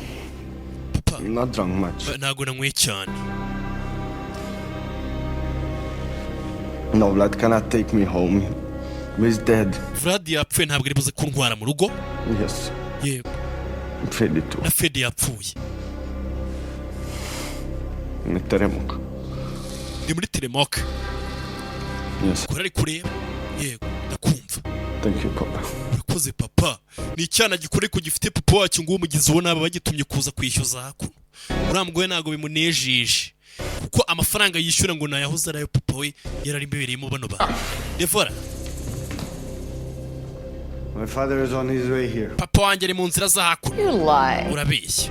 Papa. I'm not drunk much. Ntabwo nanyweye cyane. No, Vlad cannot take me home. He's dead. Vlad yapfuye, ntabwo ari buze kuntwara mu rugo. Yes. Yego. Freddy too. Na Freddy yapfuye. Ni Teremok. Ndi muri Teremok. Yes. Kora ari kureba. Yego, ndakumva. Thank you, Papa. Urakoze, papa. Ni icyana gikore ko gifite papa wacyo ngo umugizi uwo naba bagitumye kuza kwishyuza hakuno. Uriya mugore ntabwo bimunejeje kuko amafaranga yishyura ngo nayahoze ari ayo papa we yarari imbereyemo bano bantu. Devora. My father is on his way here. Papa wanjye ari mu nzira za hakuno. You lie. Urabeshya.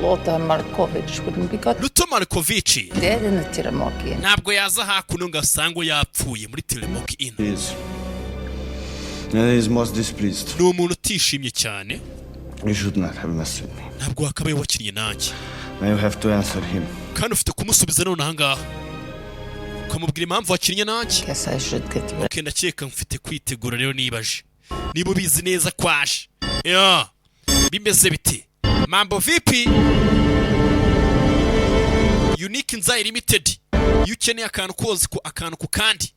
Lota Markovich wouldn't be got Luto Markovici dead in the Teremok Inn. ntabwo yaza hakuno ngo asange yapfuye muri Teremok Inn. He is. And he is most displeased. Ni umuntu utishimye cyane. You should not have messed with me. Ntabwo wakabaye wakinnye nanjye. Now you have to answer him. Kandi ufite kumusubiza none ahangaha, ukamubwira impamvu wakinnye nanjye. Guess I should get ready. Okay, ndakeka mfite kwitegura rero. Niba aje, niba ubizi neza ko aje ya bimeze biti. Mambo vipi? Unique Nzayi Limited, iyo ukeneye akantu kose ku akantu ku kandi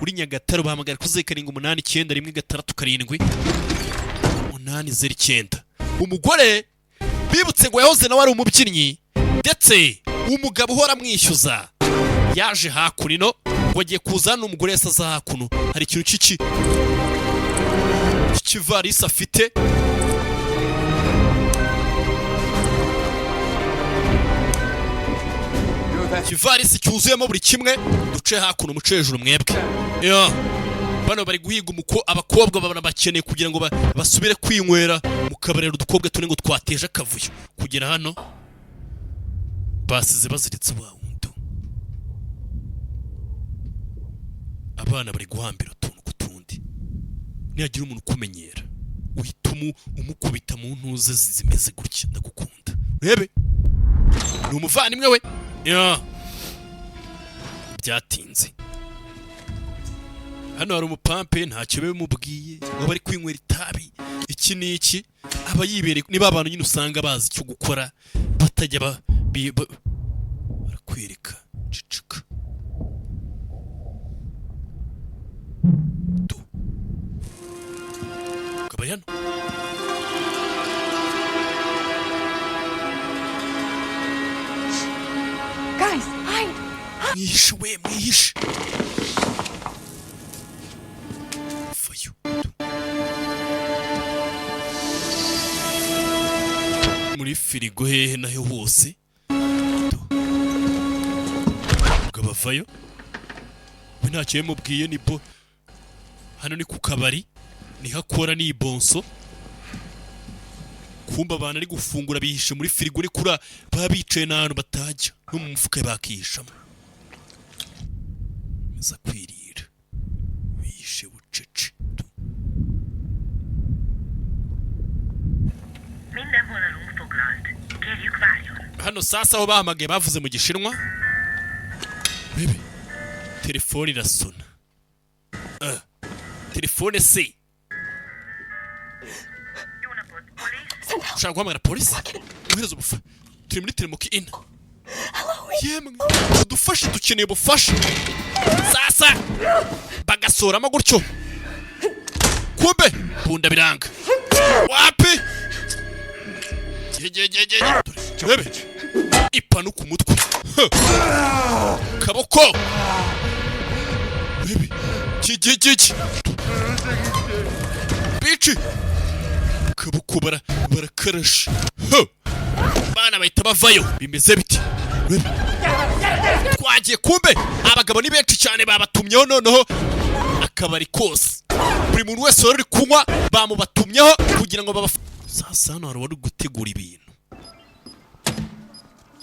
uri Nyagatare, ubahamagara kuri 0789 167 809. Umugore bibutse ngo yahoze nawe ari umubyinnyi, ndetse umugabo uhora amwishyuza yaje hakuno ngo agiye kuza hano. Umugore yahise aza hakuno, hari ikintu cy'iki cy'ikivarisi afite. Ikivarisi cyuzuyemo buri kimwe. Duce hakuno, muce hejuru mwebwe. Ya. Bano bari guhiga umuko abakobwa babona bakeneye kugira ngo basubire kwinywera mu kabari. Udukobwa tune ngo twateje akavuyo kugera hano, basize baziritse wa wundi. Abana bari guhambira utuntu ku tundi. Nihagira umuntu ukumenyera, uhita umukubita mu ntuze zimeze gutya. Ndagukunda. Urebe, ni umuvandimwe we. Ya, byatinze. Hano hari umupampe, ntacyo bimubwiye, ngo bari kwinywera itabi iki n'iki, aba yibereye. Niba abantu nyine usanga bazi icyo gukora, batajya barakwereka. Ceceka tu. Akaba ari hano. Guys, hide! Mwihishe we, mwihishe. Vayo muri firigo hehe naho hose. Ubwo bavayo, we ntacyo yamubwiye. Ni bo hano ni ku kabari, niho akora, ni ibonso. Kumba abantu ari gufungura bihishe muri firigo, ni kuri baba bicaye n'ahantu batajya no mu mufuka bakihishamo. Za kwirira bihishe bucece. Hano sasa aho bahamagaye bavuze mu Gishinwa. Bebe, telefone irasona. Telefone se ushaka guhamagara polisi? Ohereza ubufa, turi muri Teremoki ina. Yemwe, udufashe, dukeneye ubufasha. Sasa bagasoramo gutyo, kumbe bunda biranga wapi. Ge. Rebe ipanu ku mutwe. Huh. Kaboko rebe ki bici kaboko barakarashe. Huh. Bana bahita bavayo, bimeze biti? Rebe twagiye, kumbe abagabo ni benshi cyane, babatumyeho noneho akabari kose, buri muntu wese wari uri kunywa bamubatumyeho kugira ngo babaf. Sasa hano hari uwari gutegura ibintu,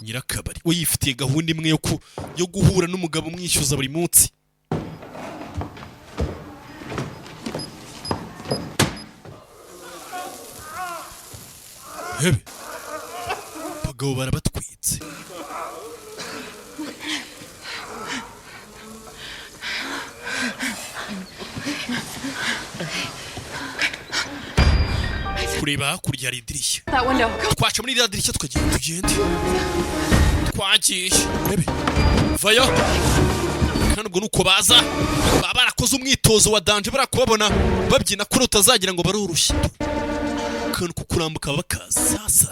nyirakabari we yifitiye gahunda imwe yo guhura n'umugabo umwishyuza buri munsi. Hebe, abagabo barabatwitse. Kureba hakurya hari idirishya. That window. Go. Twaca muri iriya dirishya tukagenda, tugende. Twagiye, rebe vayo. Kandi ubwo nuko baza baba barakoze umwitozo wa danger, barakubabona babyina kuri utazagira ngo baroroshye, akantu ko kurambuka bakaza. Sasa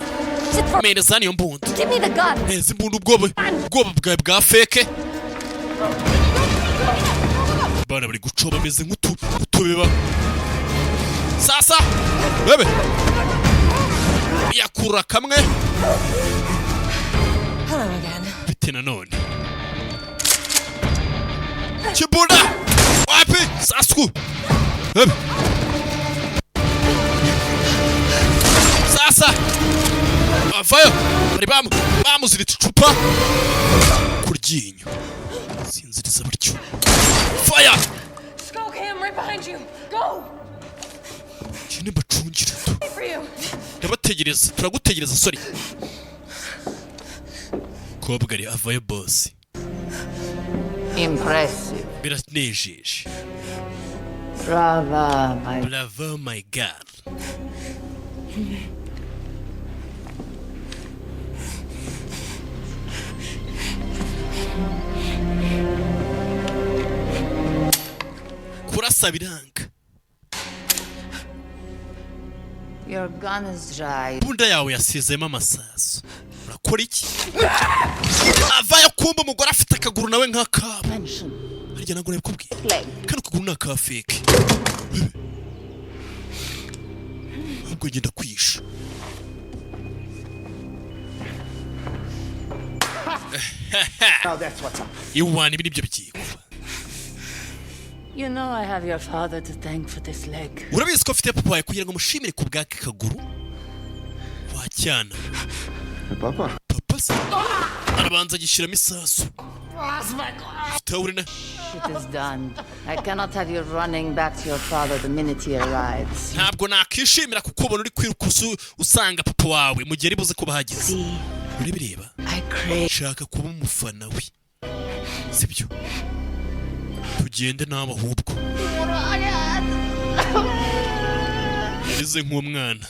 mereza niyo mbunda. Give me the gun. Neza imbunda, ubwoba bwawe bwa fake. Bana bari guca bameze nk'utu utubeba. Sasa bebe yakura kamwe. Hello again. Bite nanone kibunda wapi sasku. Bebe sasa avayo, bari bamuziritse icupa ku ryinyo, sinziriza batyo, fire. Skull cam right behind you. Go. Kine mbacungire. Wait for you. Ndabategereza, turagutegereza. Sorry, kobwa ari avayo boss. Impressive. Biranejeje. Brava, my Bravo, my girl. Kurasa biranga. Your gun is dry. Imbunda yawe yasizemo amasasu, urakora iki? Avayo, kumba umugore afite akaguru nawe nk'akabo. Harya ntabwo nabikubwiye? Kano kaguru ni aka fake, ahubwo ngenda kwisha. Now that's what's up. Iwana, ibi nibyo bigiye kuba. You know I have your father to thank for this leg. Urabizi ko afite papa wawe kugira ngo mushimire ku bw'aka kaguru wacyana. Papa. Papa se arabanza agishyiramo isasu. Ufite na It is done. I cannot have you running back to your father the minute he arrives. Ntabwo nakishimira kukubona uri kwiruka usanga papa wawe mu gihe ari buze kuba ahageze. Urabireba, shaka kuba umufana we, sibyo? Tugende nawe, ahubwo yarize nk'umwana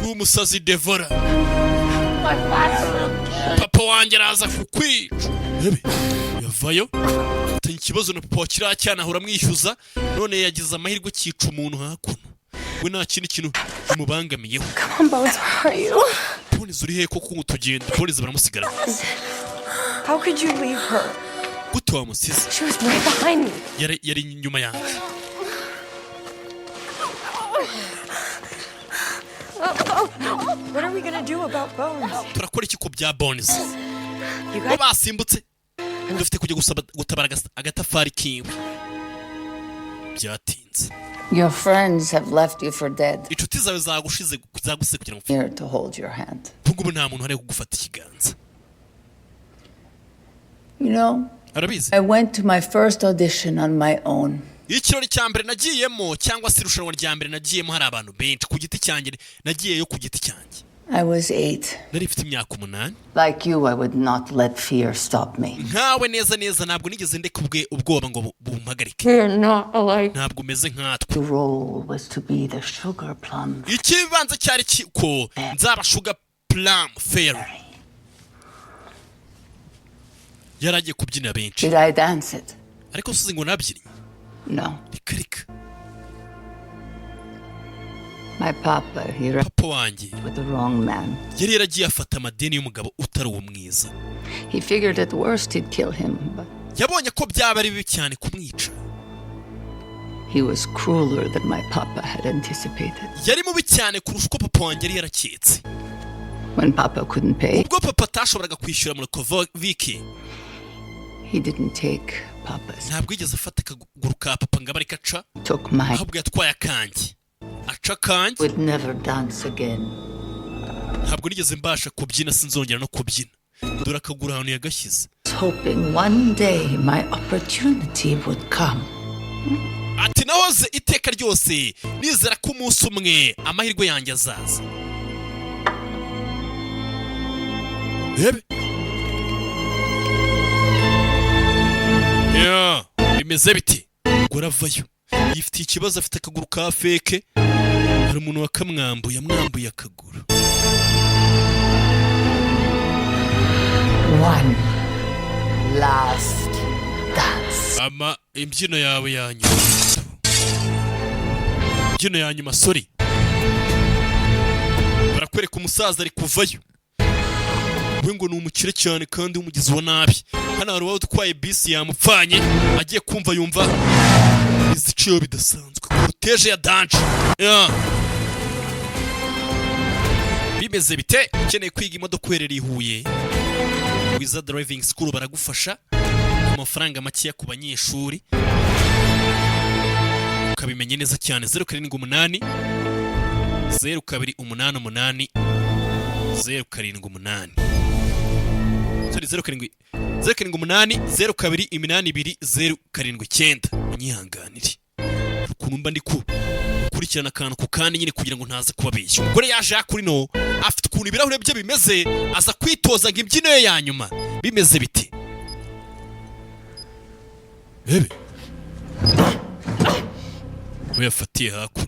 nk'umusazi. Devora, papa wanjye araza kukwica. Rebe yavayo, afitanye ikibazo na papa wa kiriya cyana, ahora amwishyuza. None yagize amahirwe cyica umuntu hakuno, we nta kindi kintu kimubangamiyeho. Come on, Bones, where are you? Bones, uri he koko ngo tugende? Bones baramusigara. How could you leave her? Gute wamusize? She was right behind me. Yari inyuma yanjye. What are we gonna do about Bones? Turakora iki ku bya Bones? You Bo guys, basimbutse, dufite kujya gusaba gutabara agatafari kiwe, byatinze. Your friends have left you for dead. Inshuti zawe zagushize, zagusize kugira ngo upfe. Here to hold your hand. Ubu ngubu nta muntu uhari kugufata ikiganza. You know, Arabizi. I went to my first audition on my own. Ikirori cya mbere nagiyemo, cyangwa se irushanwa rya mbere nagiyemo hari abantu benshi, ku giti cyanjye, nagiyeyo ku giti cyanjye. I was 8. Nari mfite imyaka 8. Like you, I would not let fear stop me. Nkawe neza neza, ntabwo nigeze ndeka ubwoba ngo bumpagarike. We're not alike. Ntabwo umeze nkatwe. The role was to be the sugar plum. Ikibanza cyari ko nzaba sugar plum fairy. Yari agiye kubyina benshi. Did I dance it? Ariko suzi ngo nabyinnye? No. Reka reka. My papa, he ran Papa wanjye with the wrong man. yari yaragiye afata amadeni y'umugabo utari uwo mwiza. He figured at worst he'd kill him, but Yabonye ko byaba ari bibi cyane kumwica. he was crueler than my papa had anticipated. Yari mubi cyane kurusha uko papa wanjye yari yaraketse. When papa couldn't pay, Ubwo papa atashoboraga kwishyura Murakoviki, he didn't take papa's. ntabwo yigeze afata akaguru ka papa ngo abe ariko aca, Took mine. ahubwo yatwaye akanjye, aca akanjye. Would never dance again. Ntabwo nigeze mbasha kubyina, sinzongera no kubyina. Dore akaguru ahantu yagashyize. Was hoping one day my opportunity would come. Ati nahoze iteka ryose nizera ko umunsi umwe amahirwe yanjye azaza. Rebe ya bimeze biti, ubwo aravayo yifitiye ikibazo, afite akaguru ka fake. Hari umuntu wakamwambuye, amwambuye akaguru. One last dance. Ama imbyino yawe ya nyuma, imbyino ya nyuma, sorry. Barakwereka umusaza ari kuvayo, we ngo ni umukire cyane kandi w'umugizi wa nabi. Hano hari uwari utwaye bisi yamupfanye, agiye kumva yumva iziciyeho bidasanzwe, cortège ya danger. Yeah. Bimeze bite? Ukeneye kwiga imodoka uherereye i Huye, Wiza Driving School baragufasha ku mafaranga makeya ku banyeshuri, ukabimenya neza cyane. 078 0288 078, sorry, 07 078 02 82 079. Munyihanganire, ukuntu mba ndi gukurikirana akantu ku kandi nyine kugira ngo ntaze kubabeshya. Umugore yaje kuri no afite ukuntu ibirahure bye bimeze, aza kwitoza ngo imbyino ye ya nyuma bimeze biti. Bebe we yafatiye hakuno.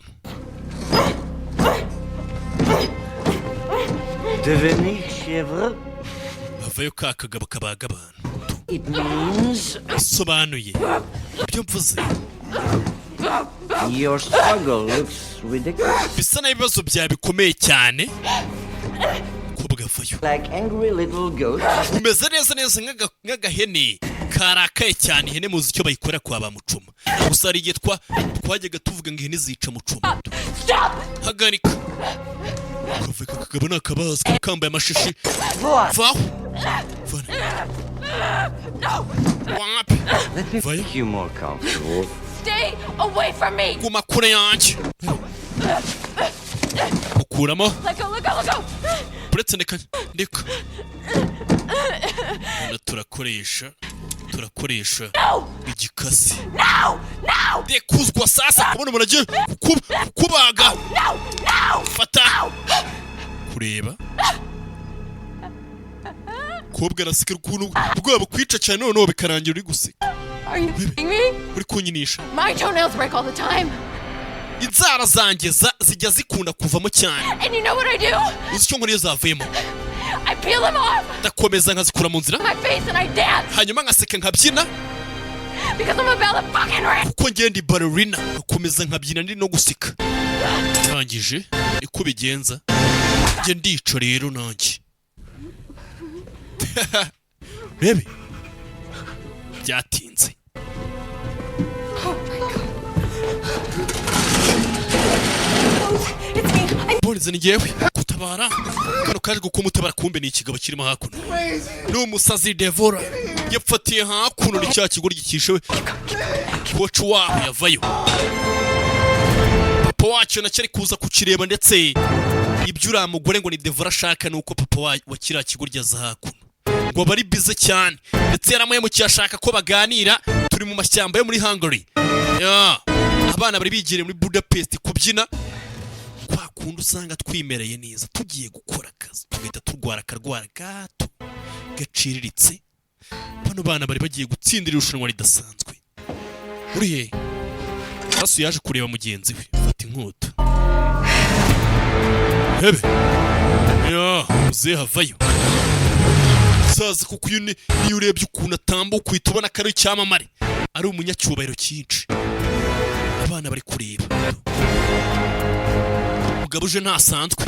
Devenir chèvre, Havayo ka kagabo kabaga abantu. it means Bisobanuye ibyo mvuze. your struggle looks ridiculous. Bisa naho ibibazo byawe bikomeye cyane. Kobwa avayo. Like angry little goat. Umeze neza neza nk'agahene karakaye cyane. Ihene muzi icyo bayikorera kwa ba mucoma. Gusa hari igihe twajyaga tuvuga ngo ihene zica mucoma. Hagarika. Kavuga akagabo ni akabazi kaba kambaye amashishi. Vaho. Vana. Wapi. Let me Vayo. make you more comfortable. Stay away from me! Guma kure yanjye. Ukuramo. Let go, let go, let go! Uretse ndeka ndeka. Hano turakoresha igikasi. No! No! Rekuzwa sasa kubona umuntu agiye kukubaga. No! No! Fata kureba kobwa araseka ukuntu ubwoba bukwica cyane, noneho bikarangira uri guseka. Are you kidding me? Uri kunyinisha? My toenails break all the time. Inzara zanjye zijya zikunda kuvamo cyane. And you know what I do? Uzi icyo nkora iyo zavuyemo? I peel them off Ndakomeza nkazikura mu nzira, my face and I dance hanyuma ngaseka nkabyina, because I'm a ballet fucking rat. kuko ngenda ballerina, nkakomeza nkabyina ndi no guseka. Ndangije niko bigenza, njye ndica rero nanjye. Rebe byatinze. It's me. Polisi, ni njyewe gutabara. Kano kaje kumutabara, kumbe ni ikigabo kirimo hakuno, ni umusazi Devora yapfatiye hakuno, ni cya kigo gikishe koci wabo yavayo. Papa wacyo nacyo ari kuza kukireba, ndetse ibyo uriya mugore ngo ni Devora ashaka ni uko papa wa kiriya kigo aza hakuno, ngo aba ari bize cyane, ndetse yaramuhemukiye, ashaka ko baganira. Turi mu mashyamba yo muri Hungary. Ya, abana bari bigiriye muri Budapest kubyina. Kwa kundi usanga twimereye neza, tugiye gukora akazi, tugahita turwara akarwara gato gaciriritse. Bano bana bari bagiye gutsindira irushanwa ridasanzwe. Uri he? Sasu yaje kureba mugenzi we, fata inkota hebe ya muzehe havayo saza, kuko uyu niyo urebye ukuntu atambuka uhita ubona ko ari icyamamare, ari umunyacyubahiro cyinshi. Abana bari kureba umugabo uje ntasanzwe,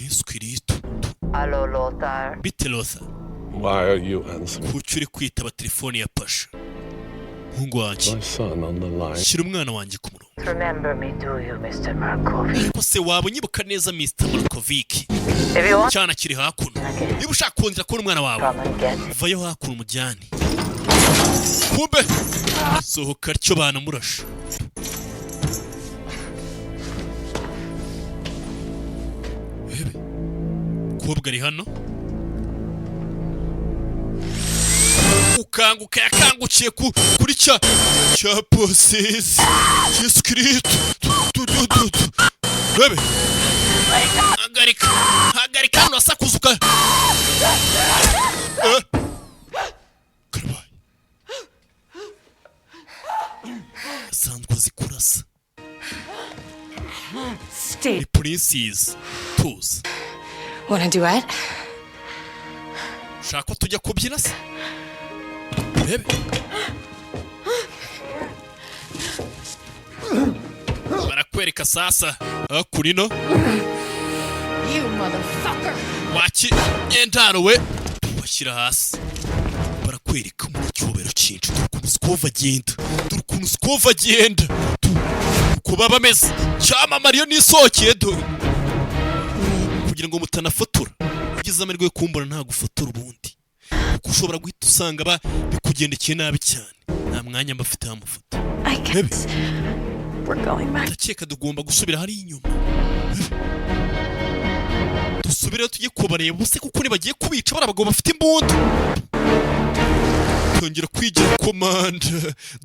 Yesu Kirito. Hello, Lothar. Bite, Lothar? Why are you answering? Kuki uri kwitaba telefone ya Pasha? Muhungu wanjye. My son on the line. Shyira umwana wanjye ku murongo. Remember me, do you, Mr. Markovic? Ariko se waba unyibuka neza, Mr Markovic? If you want, Cyana kiri hakuno. Niba ushaka kongera kubona umwana wawe, come and get. vayo hakuno umujyane. Kumbe sohoka atyo, banamurashe. Ebe, kobwa ari hano ukanguka, yakangukiye kuri cya posisi. Yesu Kirito! Tu, tu, tu, tu. Bebe, hagarika, hagarika hano, asakuza uka. Karabaye, asanzwe azi kurasa. Stay. Ni Princes, tuza. Wanna duet? Ushaka ko tujya kubyina se? Bebe, barakwereka sasa hakurino. You motherfucker! Waki nyendaro we, bashyira hasi. Barakwereka umunyacyubahiro cyinshi. Dore ukuntu Sikova agenda, dore ukuntu Sikova agenda, uko baba bameze cyamamare iyo nisohokeye. Dore kugira ngo mutanafotora, ugize amahirwe yo kumbona nta gufotora ubundi, kuko ushobora guhita usanga bikugendekeye nabi cyane. Nta mwanya mba mfite w'amafoto. I guess we're going back. Ndakeka tugomba gusubira hariya inyuma, dusubireyo tujye kubareba ubuse, kuko nibagiye kubica bari abagabo bafite imbunda. Tongera kwigira komanda.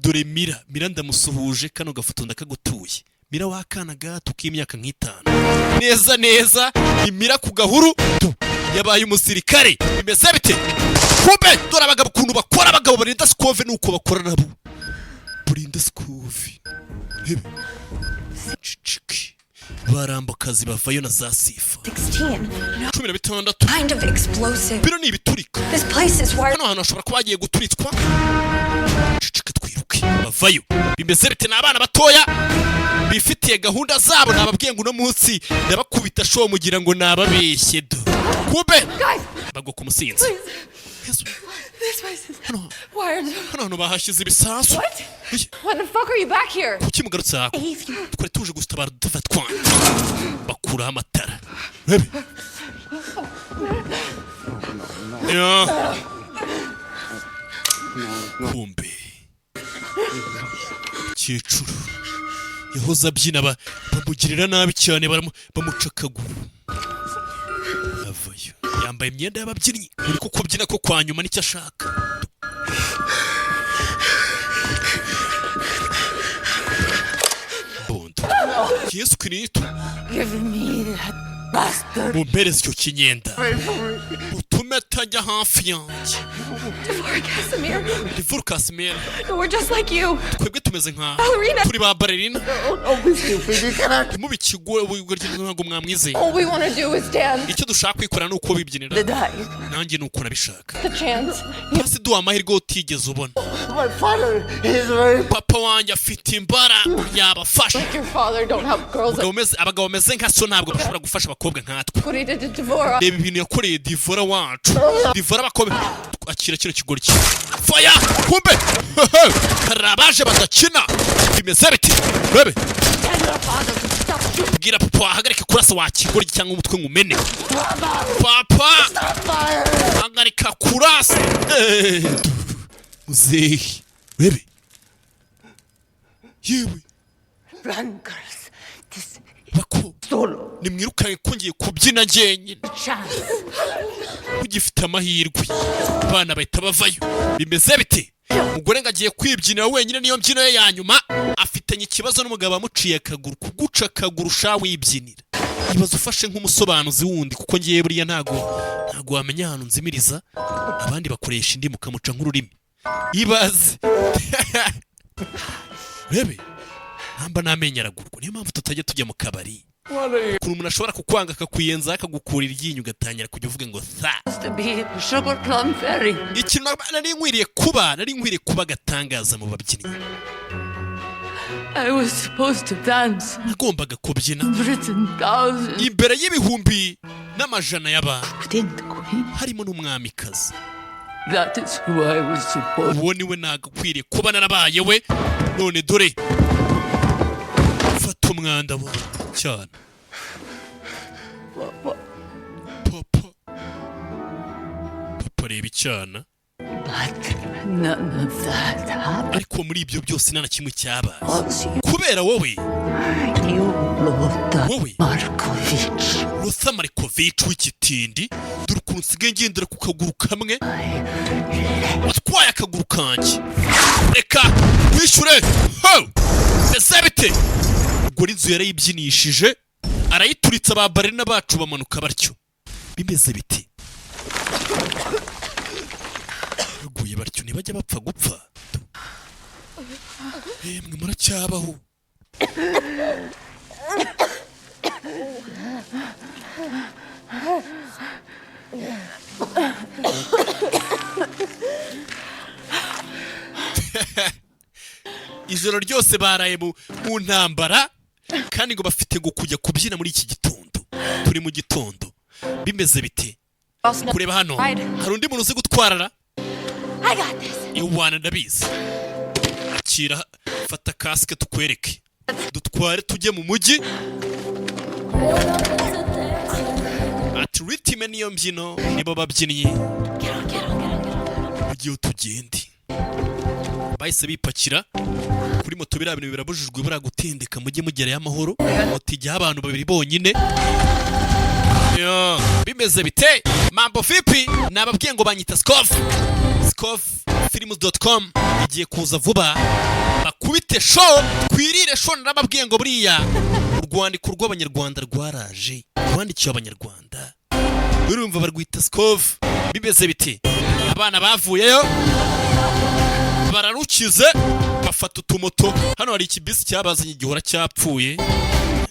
Dore Mira, Mira ndamusuhuje, kano gafoto ndakagutuye Mira, wakana gato k'imyaka nk'itanu neza neza. Ni Mira ku gahuru tu, yabaye umusirikare. Bimeze bite? Kumbe dore abagabo ukuntu bakora, abagabo barinda Sikove nuko bakora nabo burinda Sikove. Hebe. Ciciki. Barambukazi bavayo na za sifa. 16. No 16. kind of explosive. Bino ni ibiturika. This place is wired. Hano hantu hashobora kuba hagiye guturitswa. Cicika, twiruke. Bavayo. Bimeze bite? Ni abana batoya bifitiye gahunda zabo. Nababwiye ngo uno munsi ndabakubita show, mugira ngo nababeshye. Do kumbe Guys, bagwa ku musinzi. please. This place is wired. Hano hantu bahashyize ibisasu. What? Why the fuck are you back here? Kuki mugarutse hako? Twari tuje gutabara uduva twanyu. Bakuraho amatara. Rebe. Ya. Kumbe mukecuru yahoze abyina, bamugirira nabi cyane, bamuca akaguru. Avayo yambaye imyenda y'ababyinnyi, uri ko kubyina ko kwa nyuma nicyo ashaka. Bondo Yesu Kristo! Give me that bastard. Mumpereze icyo kinyenda, utume atajya hafi yanjye. Devora Casimir. Devora Casimir. We're just like you. Twebwe tumeze nka Ballerina. turi ba ballerina. Ntimubikigwe, ntabwo mwamwizeye. All we want to do is dance. Icyo dushaka kwikorera ni uko bibyinira. The die. Nanjye ni uko nabishaka. The chance. Hasi duha amahirwe utigeze ubona. My father is very Papa wanjye afite imbara, yabafasha. Like your father don't help girls Umugabo abagabo bameze nka so ntabwo bashobora gufasha abakobwa nkatwe. like what he did to Devora. Reba ibintu yakoreye Divora wacu, Divora. Bakobwa, akira kino kigori cye. Faya! Kumbe hari abaje badakina. Bimeze biti? Rebe. Tell your father to stop shooting. Bwira papa ahagarike kurasa, wa kigoryi, cyangwa umutwe ngumene. Papa, hagarika kurasa. Muzehe, rebe yewe. Run, girls. This Bako solo nimwirukanke ko ngiye kubyina njyenyine. chance. Ugifite amahirwe. Abana bahita bavayo. Bimeze bite? Umugore ngo agiye kwibyinira wenyine, niyo mbyino ye ya nyuma. Afitanye ikibazo n'umugabo wamuciye akaguru. Kuguca akaguru sha wibyinira. Ibaze ufashe nk'umusobanuzi wundi, kuko ngiye buriya ntago wamenya ahantu nzimiriza. Abandi bakoresha indi mukamuca nk'ururimi. Ibaze urebe namba n'amenyo aragurwa. Niyo mpamvu tutajya tujya mu kabari. Ukuntu umuntu ashobora kukwanga akakwiyenza, akagukura iryinyo, ugatangira kujya uvuga ngo tha. To be a sugar plum fairy. Ikintu nari nkwiriye kuba agatangaza mu babyinnyi. I was supposed to dance. Nagombaga kubyina Hundreds and thousands. imbere y'ibihumbi n'amajana y'abantu, harimo n'umwamikazi. That is who I was supposed. Uwo niwe nagakwiriye kuba narabaye we. None dore fata umwanda bo cyane. Papa, papa, reba icyana. But none of that happened. Ariko muri ibyo byose nta na kimwe cyabaye kubera wowe. You, Lothar Wowe Markovich. Lothar Markovich w'ikitindi. Dore ukuntu nsigaye ngendera ku kaguru kamwe. Watwaye akaguru kanjye, reka wishyure ho. Ese bite ubwo? N'inzu yarayibyinishije, arayituritsa, ba ballerina bacu bamanuka batyo. Bimeze biti? Baguye batyo, ntibajya bapfa gupfa. Emwe, muracyabaho? Ijoro ryose baraye mu ntambara, kandi ngo bafite ngo kujya kubyina muri iki gitondo. Turi mu gitondo. Bimeze bite? Kureba hano, hari undi muntu uzi gutwarara? I got this. Iwana, ndabizi. Akira, fata kasike tukwereke, dutware tujye mu mujyi. Ati ritime niyo mbyino, nibo babyinnyi. Mujyi tugende. Bahise bipakira kuri moto. Biriya bintu birabujijwe buriya gutendeka. Mujye mugerayo amahoro. Moto ijyaho abantu babiri bonyine. Yo, bimeze bite? Mambo vipi? Nababwiye ngo banyita Scof. Scoffilms.com igiye kuza vuba, bakubite show, twirire show. Narababwiye ngo buriya urwandiko rw'Abanyarwanda rwaraje, rwandikiwe Abanyarwanda, urumva barwita Scof. Bimeze biti? Abana bavuyeyo bararukize, bafata utumoto. Hano hari ikibisi cyabazanye igihora cyapfuye.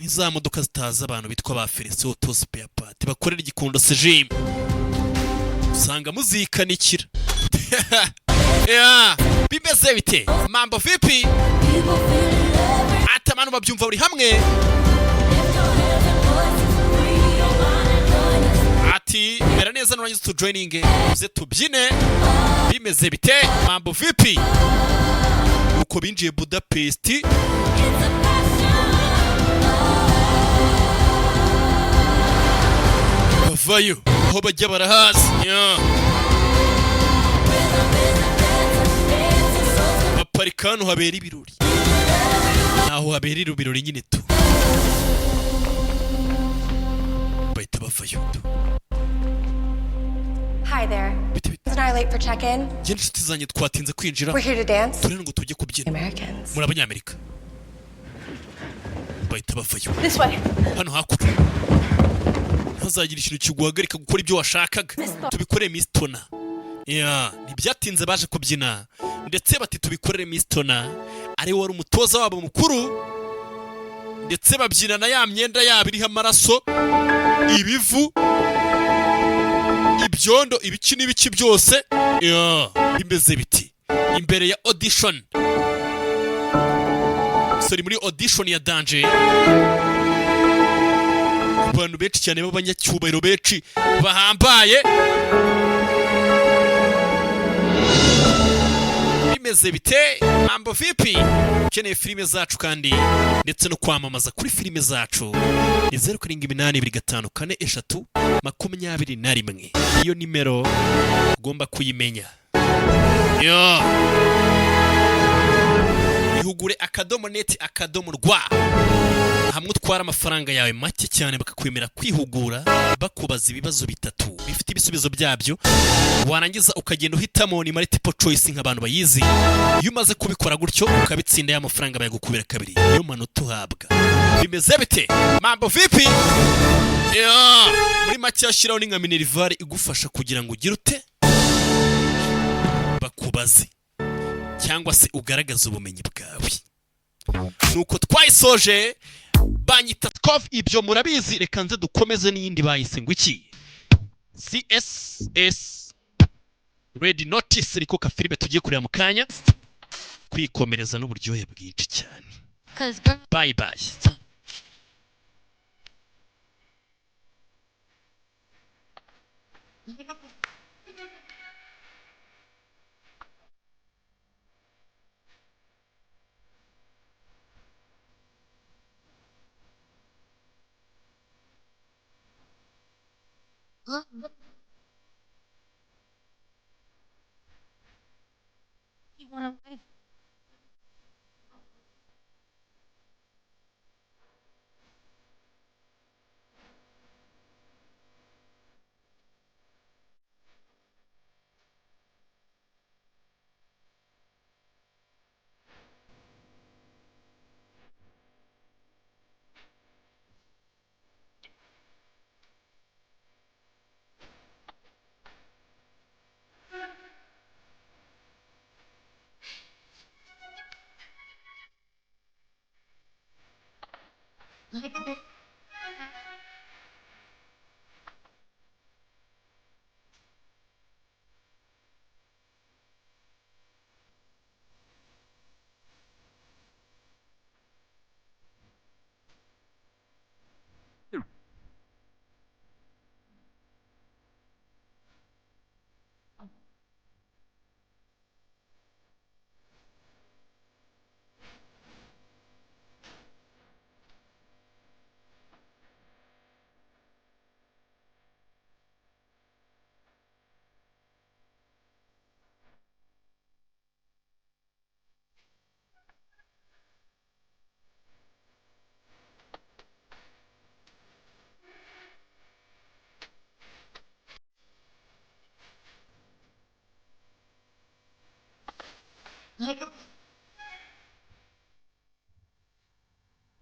Ni za modoka zitazi abantu bitwa ba Felicien Auto Spare Part bakorera Igikondo Sejim, usanga muzikanikira. Yeah. Bimeze bite? Mambo vipi? Ati abantu babyumva buri hamwe. Ati mera neza, nurangiza tujoininge, uze tubyine. Bimeze bite? Mambo vipi? Uko binjiye Budapest, bavayo aho bajya barahazi. Yeah. Baparika hano habera ibirori, aho habera ibirori nyine tu. Bahita bavayo. Hi there. And I are late for check-in. Njye n'inshuti zanjye twatinze kwinjira. We're here to dance. Turi hano ngo tujye kubyina. Americans. Muri Abanyamerika. Bahita bavayo. This way. Hano hakurya, ntazagira ikintu kiguhagarika gukora ibyo washakaga. Tubikorere Miss Tona. Yeah, ntibyatinze baje kubyina, ndetse bati tubikorere Miss Tona, ari we wari umutoza wabo mukuru. Ndetse babyina na ya myenda yabo iriho amaraso, ibivu, ibyondo, ibiki n'ibiki byose. Yeah, bimeze biti imbere ya audition? Sorry, muri audition ya danger, abantu benshi cyane b'abanyacyubahiro benshi bahambaye. Bimeze bite? Mambo vipi? Ukeneye filime zacu kandi ndetse no kwamamaza kuri filime zacu, ni 0782543321. Iyo nimero ugomba kuyimenya. Yo, ihugure.net.rwa. Hamwe utwara amafaranga yawe make cyane, bakakwemera kwihugura, bakubaza ibibazo bitatu bifite ibisubizo byabyo, warangiza ukagenda uhitamo, ni multiple choice nk'abantu bayizi. Iyo umaze kubikora gutyo ukabitsinda, ya mafaranga bayagukubira kabiri, niyo manota uhabwa. Bimeze bite? Mambo vipi? Yeah. Muri make yashyiraho ni nka minerval igufasha kugira ngo ugire ute, bakubaze cyangwa se ugaragaze ubumenyi bwawe. Nuko twayisoje, banyita Tkof, ibyo murabizi. Reka nze dukomeze n'iyindi bayise ngo iki? CSS Red Notice, ariko ka filime tugiye kureba mu kanya, kwikomereza n'uburyohe bwinshi cyane. 'Cause girl. Bye bye. You wanna live?